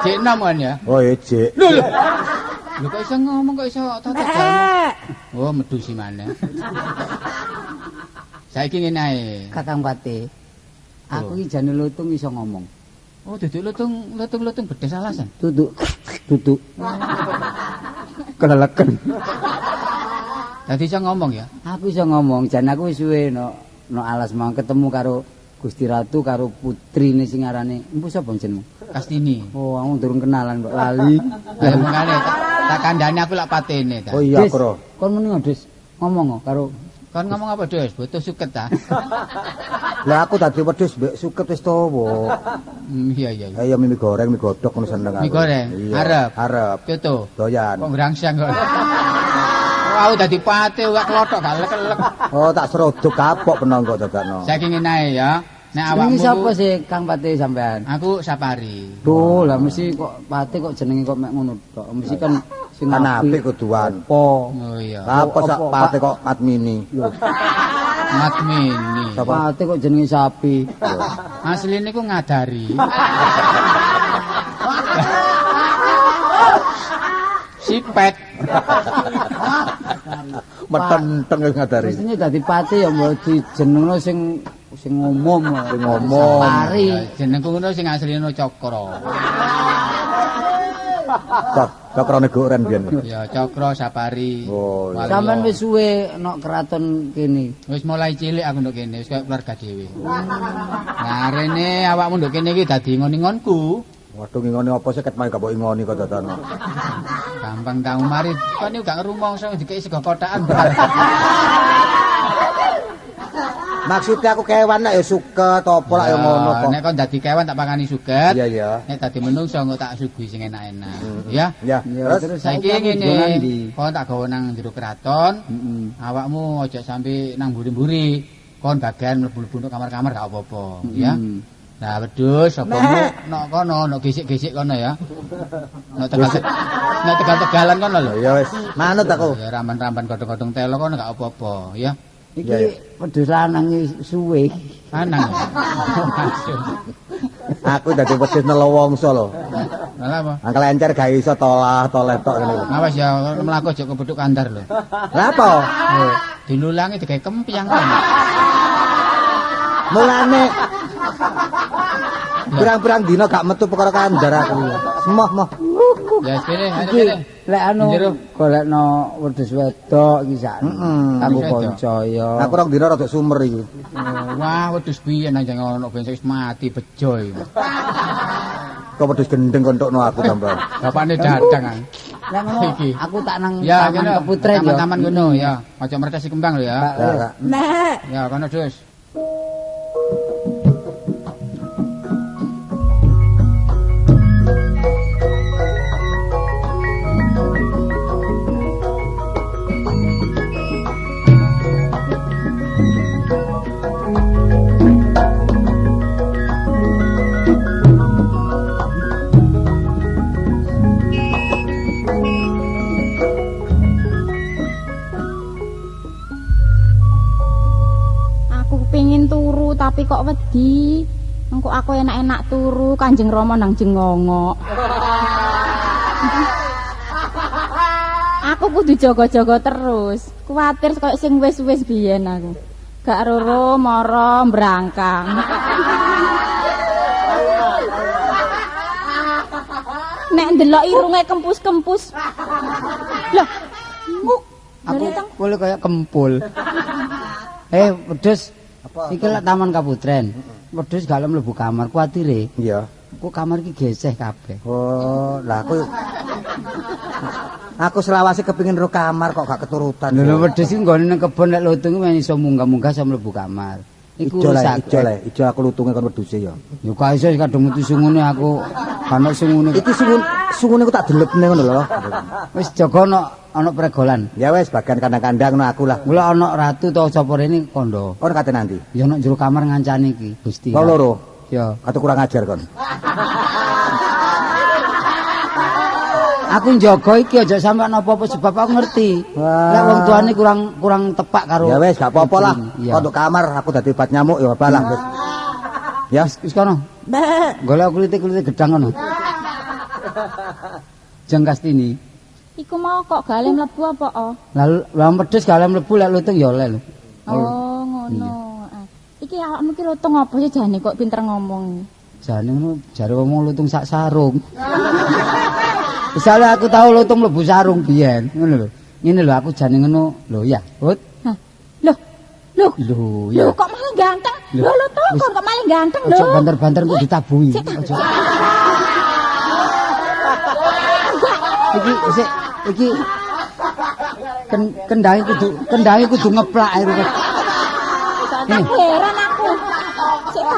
Jek nom kan ya? Oh, iya jek. Lho lho. Lho kok iso ngomong kok iso tata jalan. Oh, medusi maneh. Saiki ngene ae. Kakang Pati. Aku iki jane lutung iso ngomong. Oh, duduk lutung, lutung-lutung bedes alasan. Duduk. Duduk. Keleleken. Dadi iso ngomong ya? Aku iso ngomong, jan aku wis suwe no alas mau ketemu karo Gusti Ratu karo putrine sing aranane empu sapa jenengmu? Kastini. Oh, aku durung kenalan kok lali. Lah mengkane tak kandhane aku lak patene ta. Oh iya, Kro. Kon muni Des, ngomong karo kon ngomong apa, Des? Butuh suket ta? Lah aku dadi wedhus mbek suket wis tuwa. Iya iya. Ayo mie goreng, mie godhog ngono seneng aku. Mie goreng. Arep. Arep. Coto. Doyan. Kok ngrangsang kok. Aku dadi pate wak klothok gak lek-lek. Oh, tak serodok kapok penonggo dadakno. Saiki ngene ae ya. Nek awakmu sapa sih Kang Pati sampean? Aku Sapari. Duh, lah mesti kok Pati kok jenenge kok mek ngono tok. Mesti kan sing apik kuduan. Apa? Oh iya. Apa sak Pati kok Matmini? Matmini. Pati kok jenenge sapi. Asline ku ngadari. Sipet. Metenteng wis ngadari. Mestine dadi Pati ya mbok dijenengno sing sing umum. Sing umum. Sapari. Jenengku ngono sing asline Cakra. Cakra Negoren biyen. Ya Cakra Sapari. Oh, iya. Sampeyan wis suwe nok kraton kene. Wis mulai cilik aku nduk kene, wis koyo keluarga dhewe. Nah, rene awakmu nduk kene iki dadi ngon-ngonku. Waduh ngingoni apa sih ket mae gak mbok ingoni kok dadakno. Gampang tau mari kon niku gak ngrumangsa dikeki sego kotakan. Maksudnya aku kewan nek ya suket apa lak ya ngono kok. Nek kon dadi kewan tak pakani suket. Iya iya. Nek dadi menungso engko tak suguhi sing enak-enak. Ya. Ya. Terus saiki ngene, kon tak gawa nang jero kraton. Awakmu aja sampe nang mburi-mburi. Kon bagian mlebu-mlebu nang kamar-kamar gak apa-apa, ya. Nah, wedhus apamu nok kono, nok gesik-gesik kono ya. Nok tegal nok tegal-tegalan kono lho. Ya wis, manut aku. Ya ramban-ramban godhong-godhong telo kono gak apa-apa, ya. Iki wedhus lanang suwe. Lanang. Aku dadi wedhus nelowongso lho. Lha apa? Angkel encer gak iso tolah-toleh tok ngene. Awas ya mlaku aja kepethuk kandar lho. Lha apa? Dilulangi digawe kempyang kan. Mulane pirang-pirang dina gak metu perkara kandar aku. Emoh moh. Ya kene, kene. Lek anu golekno wedhus wedok iki sakne. Kanggo kanca ya. Aku rong dina rada sumer iki. Wah, wedhus biyen anjing ono ben wis mati bejo iki. Kok wedhus gendeng kontokno aku tambah. Bapakne dadang. Lah ngono aku tak nang taman keputren ya. Taman ngono ya. Aja mertesi kembang lho ya. Nek. Ya kono dus. Tapi kok wedi, engko aku enak-enak turu Kanjeng Rama nang jengongok. Aku kudu jaga-jaga terus, kuwatir koyo sing wis-wis biyen aku. Gak roro mara mbrangkang. Nek ndelok irunge kempus-kempus. Lah, nguk. Aku boleh kaya kempul. Wedhus. Iki lek Taman Kaputren. Wedhus gak mlebu kamar kuwatire. Iya. Kok kamar iki geseh kabeh. Oh, lah aku selawase kepengin ro kamar kok gak keturutan. Lho wedhus iki nggone nang kebon lek lutung men iso munggah-munggah iso mlebu kamar. Iku ijo le, ijo aku lutunge kon wedhuse ya. Ya gak iso kadung metu sungune aku. Ana sungune. Iki sungun sungune ku tak delepne ngono lho. Wis jaga ana ana pregolan. Ya wis bagian kandang-kandang no aku lah. Mula ana ratu ta sapa rene kandha. Kon kate nanti. Ya ana jero kamar ngancani iki, Gusti. Wong loro. Ya. Kate kurang ajar kon. Aku njaga iki aja sampe ana apa-apa sebab aku ngerti. Lek wong tuane kurang tepak karo. Ya wis gak apa-apa lah. Iya. Kon nduk kamar aku dadi obat nyamuk ya apa lah. Wis. Ya Wis kono. Golek kulite-kulite gedang kono. Jeng Kastini. Iku mau kok gale mlebu apa oh? Lah lah wedhus gale mlebu lek lutung ya oleh lho. Oh, ngono. Iki awakmu ki lutung apa sih jane kok pinter ngomong? Jane ngono jare wong lutung sak sarung. Misalnya aku tau lutung mlebu sarung biyen, ngono lho. Ngene lho aku jane ngono. Lho ya, Hut. Hah. Lho. Lho. Lho ya. Lho kok malah ganteng? Lho lutung kok malah ganteng lho. Ojo banter-banter kok ditabuhi. Ojo. Iki sik iki kendange kudu ngeplak ae kok. Heran aku. Sik ta.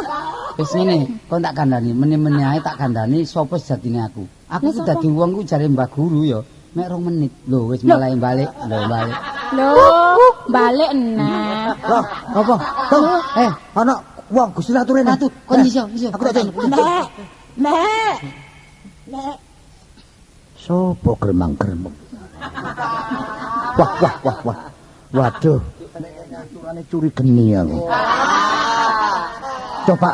Wis ngene, kon tak kandhani, meni-meni ae tak kandhani sapa sejatine aku. Aku ku dadi wong ku jare Mbah Guru ya, mek 2 menit. Lho wis mulai balik, lho balik. Lho, balik nah. Loh, apa? Eh, ana wong Gusti Ratu rene. Ratu, kon iso, iso. Aku tak Nek. Nek. Nek. Sopo gremang-gremeng? Wah, wah, wah, wah. Waduh. Ngaturane curi geni aku. Coba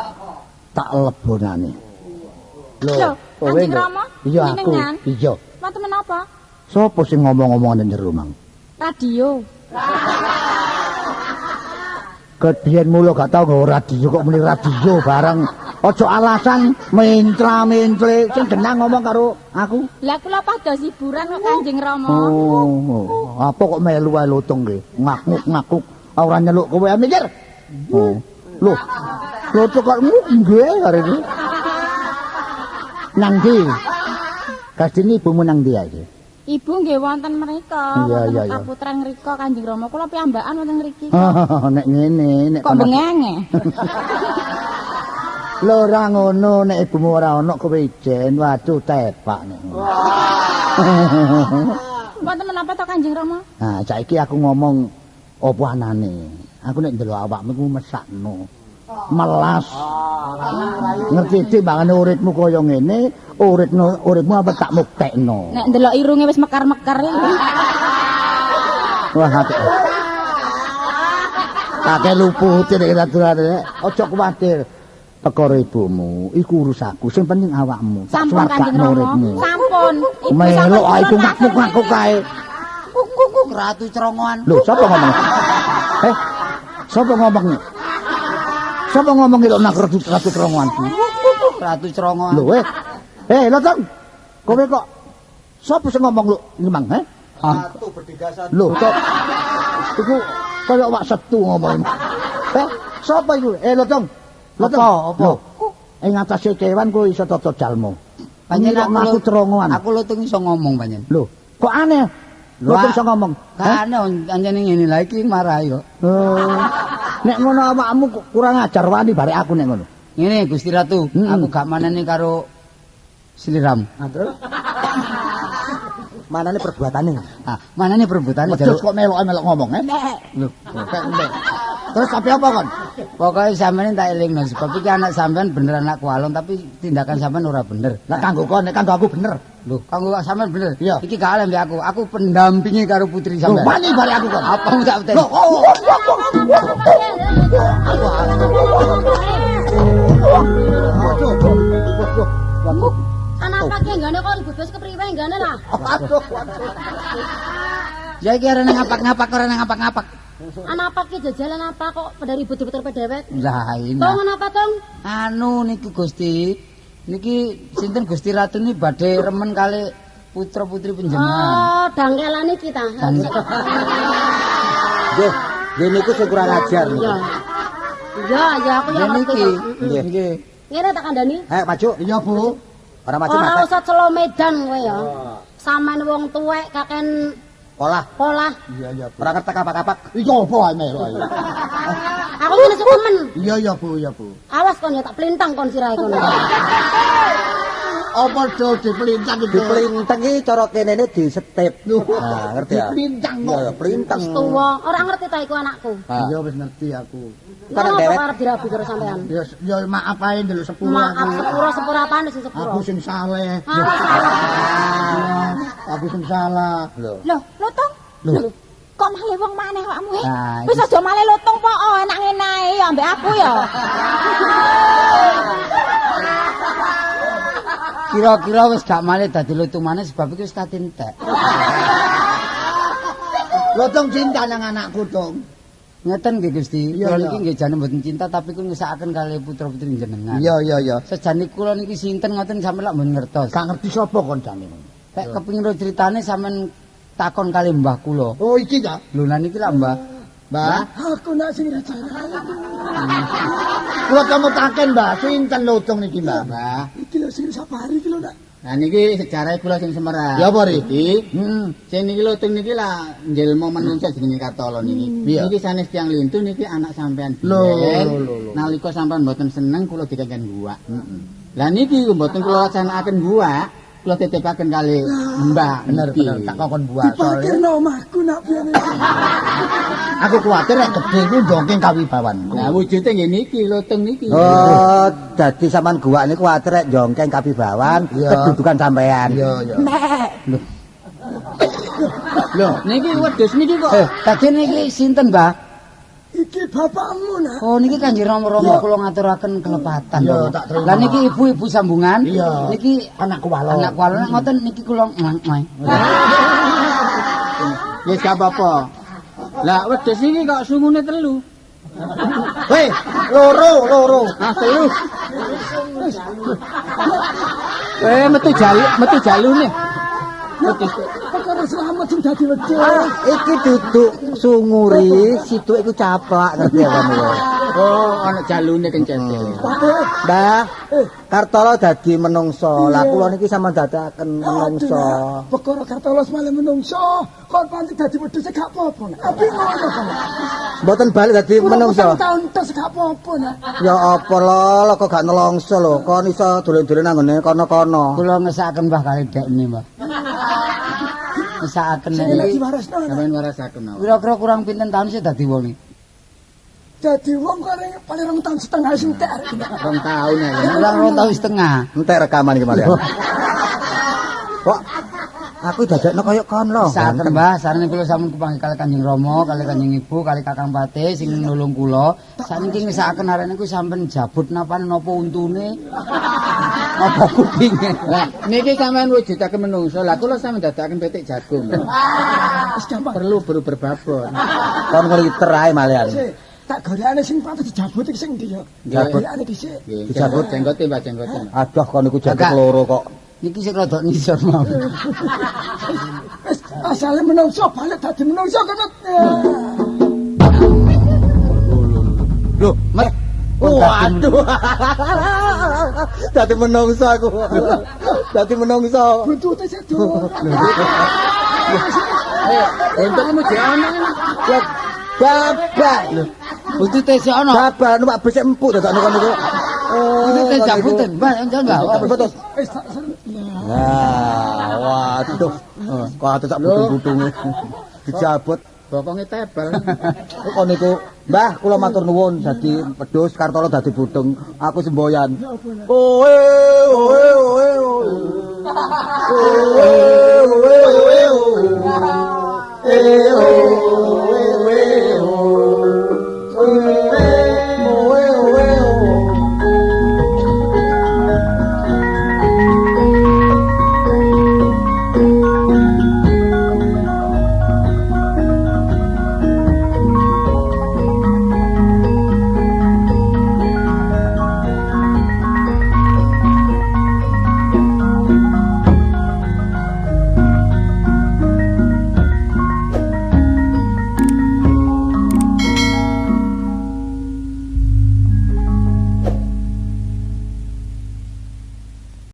tak lebonane. Lho, kowe Kanjeng Rama? Iya aku. Iya. Wonten menapa? Sopo sing ngomong-ngomong nang jero mang? Radio. Kebiyen mulo gak tau nggawa radio kok muni radio barang. Ojo alasan mentra-mentre sing genah ngomong karo aku. Lah kula pados hiburan kok Kanjeng Rama. Oh, apa kok melu wae lutung nggih? Ngakuk-ngakuk ora nyeluk kowe mikir. Oh. Lho, lutung kok nggih karo iki. Nang ndi? Kastini ibumu nang ndi iki? Ibu nggih wonten mriko, wonten kaputran ngriko Kanjeng Rama. Kula piyambakan wonten ngriki. Nek ngene, nek kok bengenge. Lho ora ngono, nek ibumu ora ana kowe ijen, waduh tepak nek. Wonten menapa to Kanjeng Rama? Nah, saiki aku ngomong apa anane. Aku nek ndelok awakmu ku mesakno. Melas. Ngerti timbangane uripmu kaya ngene, uripmu apa tak muktekno. Nek ndelok irunge wis mekar-mekar iki. Wah, akeh. Akeh lupute nek aturane. Aja kuwatir. Perkara ibumu iku urusanku, sing penting awakmu. Sampun Kanjeng Rama. Sampun. Ibu melok ae iku ngakuk-ngakuk kae. Kuk ratu cerongoan. Lho, sapa ngomong? Eh, sapa ngomong? Sapa ngomong iki nak ratu cerongoan? Ratu cerongoan. Lho, eh, lho, Tong. Kowe kok sapa sing ngomong lho ngomong, he? Ratu berdigasan. Lho, kok iku kaya wak setu ngomong. Eh, sapa iku? Eh, lho, Tong. Apa? Apa? Ing atase kewan kowe iso tata jalma. Panjen aku cerongoan. Aku lutung iso ngomong panjen. Lho, kok aneh? Lutung iso ngomong. Gak aneh anjene ngene lha iki marahi kok. Oh. Nek ngono awakmu kurang ajar wani barek aku nek ngono. Ngene Gusti Ratu, aku gak maneni karo sliramu. Nah, terus manane perbuatane? Ah, manane perbuatane jaluk kok melok-melok ngomong, eh? Lho, terus sampe apa kon? Pokoke sampeyan tak elingno sebab iki anak sampeyan bener anak kualon tapi tindakan sampeyan ora bener. Lah kanggo kon, nek kanggo aku bener. Lho, kanggo sampeyan bener. Iya. Iki gak oleh mbek aku. Aku pendampingi karo putri sampeyan. Lho, wani barek aku kon. Apa tak uteni? Lho, oh. Kenapa ki nggane kon bebas kepriwe nggane lah? Aduh, waduh. Ya iki arene ngapak-ngapak ora ngapak-ngapak. Anapa ki jajalan apa kok pada ribut-ribut dewek? Lah ini. Tong anapa tong? Anu niku Gusti. Niki sinten Gusti Ratu niki badhe remen kali putra-putri panjenengan. Oh, dangkelane iki ta. Nggih, nggih niku sing kurang ajar niku. Iya, ya aku yang ngerti. Nggih. Nggih. Ngene tak kandhani? Ayo maju. Iya, Bu. Ora maju Ora usah celo Medan kowe ya. Sampeyan wong tuwek kaken polah. Polah. Iya, iya, Bu. Ora ngerti kapak-kapak. Iya apa ae melok ae. Aku ngene temen. Iya, iya, Bu, iya, Bu. Awas kon ya tak plintang kon sirahe kono. Apa do diplintang itu? Diplintang iki cara kenene disetip. Nah, ngerti ya? Diplintang kok. Iya, plintang. Wis tuwa, ora ngerti ta iku anakku. Iya wis ngerti aku. Kan Kenapa dewek. arep dirabi karo sampean? Ya ya maaf ae ndelok sepuro Maaf aku. sepuro sepuro apane sing sepuro? Aku sing saleh. Ah, salah. Aku sing salah. Lho. Lho, Lutung. Lho. Kok malah wong maneh awakmu eh? Nah, Wis aja malah lutung po, oh, enak ngene ae ya ambek aku ya. Kira-kira wis gak malih dadi lutung maneh sebab iki wis kate entek. Lutung cinta nang anakku, Tung. Ngeten nggih Gusti, Iya, kula iya. niki nggih jane mboten cinta tapi kula ngesakaken kalih putra-putri jenengan. Iya, iya, iya. Sejane kula niki sinten ngoten sampeyan lak mboten ngertos. Gak ngerti sapa kon jane. Nek kepengin ro critane sampean takon kalih mbah kula. Oh, iki ta? Lho lah niki lak Mbah. Mbah, Aku nak sing rencana. kula kemutaken, Mbah, sinten lutung niki, Mbah? Mbah. Iki lho sing safari iki lho nak. Nah niki sejarah kula sing semerah. Ya apa, Ri? Iki Heeh. sing niki lutung niki lah njelma menungsa jenenge Kartolo niki. Iya. Niki sanes tiyang lintu niki anak sampean Lho, biyen. lho, lho, lho. Nalika sampean mboten seneng kula dikengken gua. Lah niki mboten kula laksanaken gua, kula titipaken kali Mbah. Bener, niki. bener, tak kokon buah soalnya. Diparkirno omahku nak biyen iki. Aku kuwatir nek gedhe iku ndongeng kawibawanku. Lah wujude nggih niki lutung niki. Oh, dadi sampean guwak niku kuwatir rek jongkeng kawibawan Iya. kedudukan sampean. Iya, iya. Lho, niki wedhus niki kok. Tadi niki sinten, Mbah? Iki bapakmu nak. Oh niki Kanjeng Rama-rama kula ngaturaken kelepatan. Iya, Rama. tak terima. Lah niki ibu-ibu sambungan. Iya. Niki Anakku walon. anak walon ngoten niki kula ngang. Wis gak apa-apa. Lah wedhus iki kok sungune telu. Hei, loro, loro. Ah, telu. Eh metu jalu, metu jalune. Wedhus. Perkara selamat sing dadi wedhus. Ah, iki duduk sunguri, situ iku caplak ngerti ya kamu. Oh, ana jalune kencete. Mbah, Kartolo dadi menungso. Lah kula niki sampean dadakaken menungso. Perkara Kartolo malah menungso, kon pancen dadi wedhus gak apa-apa nak. Tapi ngono kan. Mboten balik dadi menungso. Tahun tes gak apa-apa nak. Ya apa lho, kok gak nelongso lho. Kon iso dolen-dolen nang ngene kono-kono. Kula ngesakaken Mbah kali dekne, Mbah. Ngesakaken Sing niki. lagi warasno nak. Sampeyan warasaken mawon. Kira-kira kurang pinten tahun sih dadi wong iki? Dadi wong kok paling 2 tahun setengah sing entek arek iki. 2 tahun ya. Kurang 2 tahun setengah. Entek rekaman iki malah. Kok aku dadekno koyo kon lho. Saken Mbah, sarene kula sampun kepanggih kali Kanjeng Rama, kali Kanjeng Ibu, kali Kakang Patih sing nulung kula. Sakniki ngesakaken arek niku sampean jabut napa napa untune. Napa kupinge. Lah niki sampean wujudaken menungso, lah kula sampean dadakaken pitik jagung. Wis gampang. Perlu beru berbabon. Kon ngliter ae malian. Sik, tak golekane sing pantes dijabut iki sing ndi ya? Jabut. Golekane dhisik. Dijabut. jenggote, Mbah, jenggote. Aduh kon niku jabut Kakak. loro kok. Niki sik rada ngisor mawon. Wis asale menungso balik dadi menungso kono. Lho, Met. Waduh. Dadi menungso aku. Dadi menungso. Buntute sik durung. Untungmu jek ono. Ya babak. Lho, Buntute sik ono. babak numpak bus empuk dadakno kon niku. Oh, Buntute jabutan, Mbah, Mbah. Betul. Wis tak ser. Nah, waduh. Kok ate sak butung-butunge. Dijabut. Bokonge tebel. Kok niku, Mbah, kula matur nuwun dadi wedhus Kartolo dadi budeng. Aku semboyan. Oe oe oe oe. Oe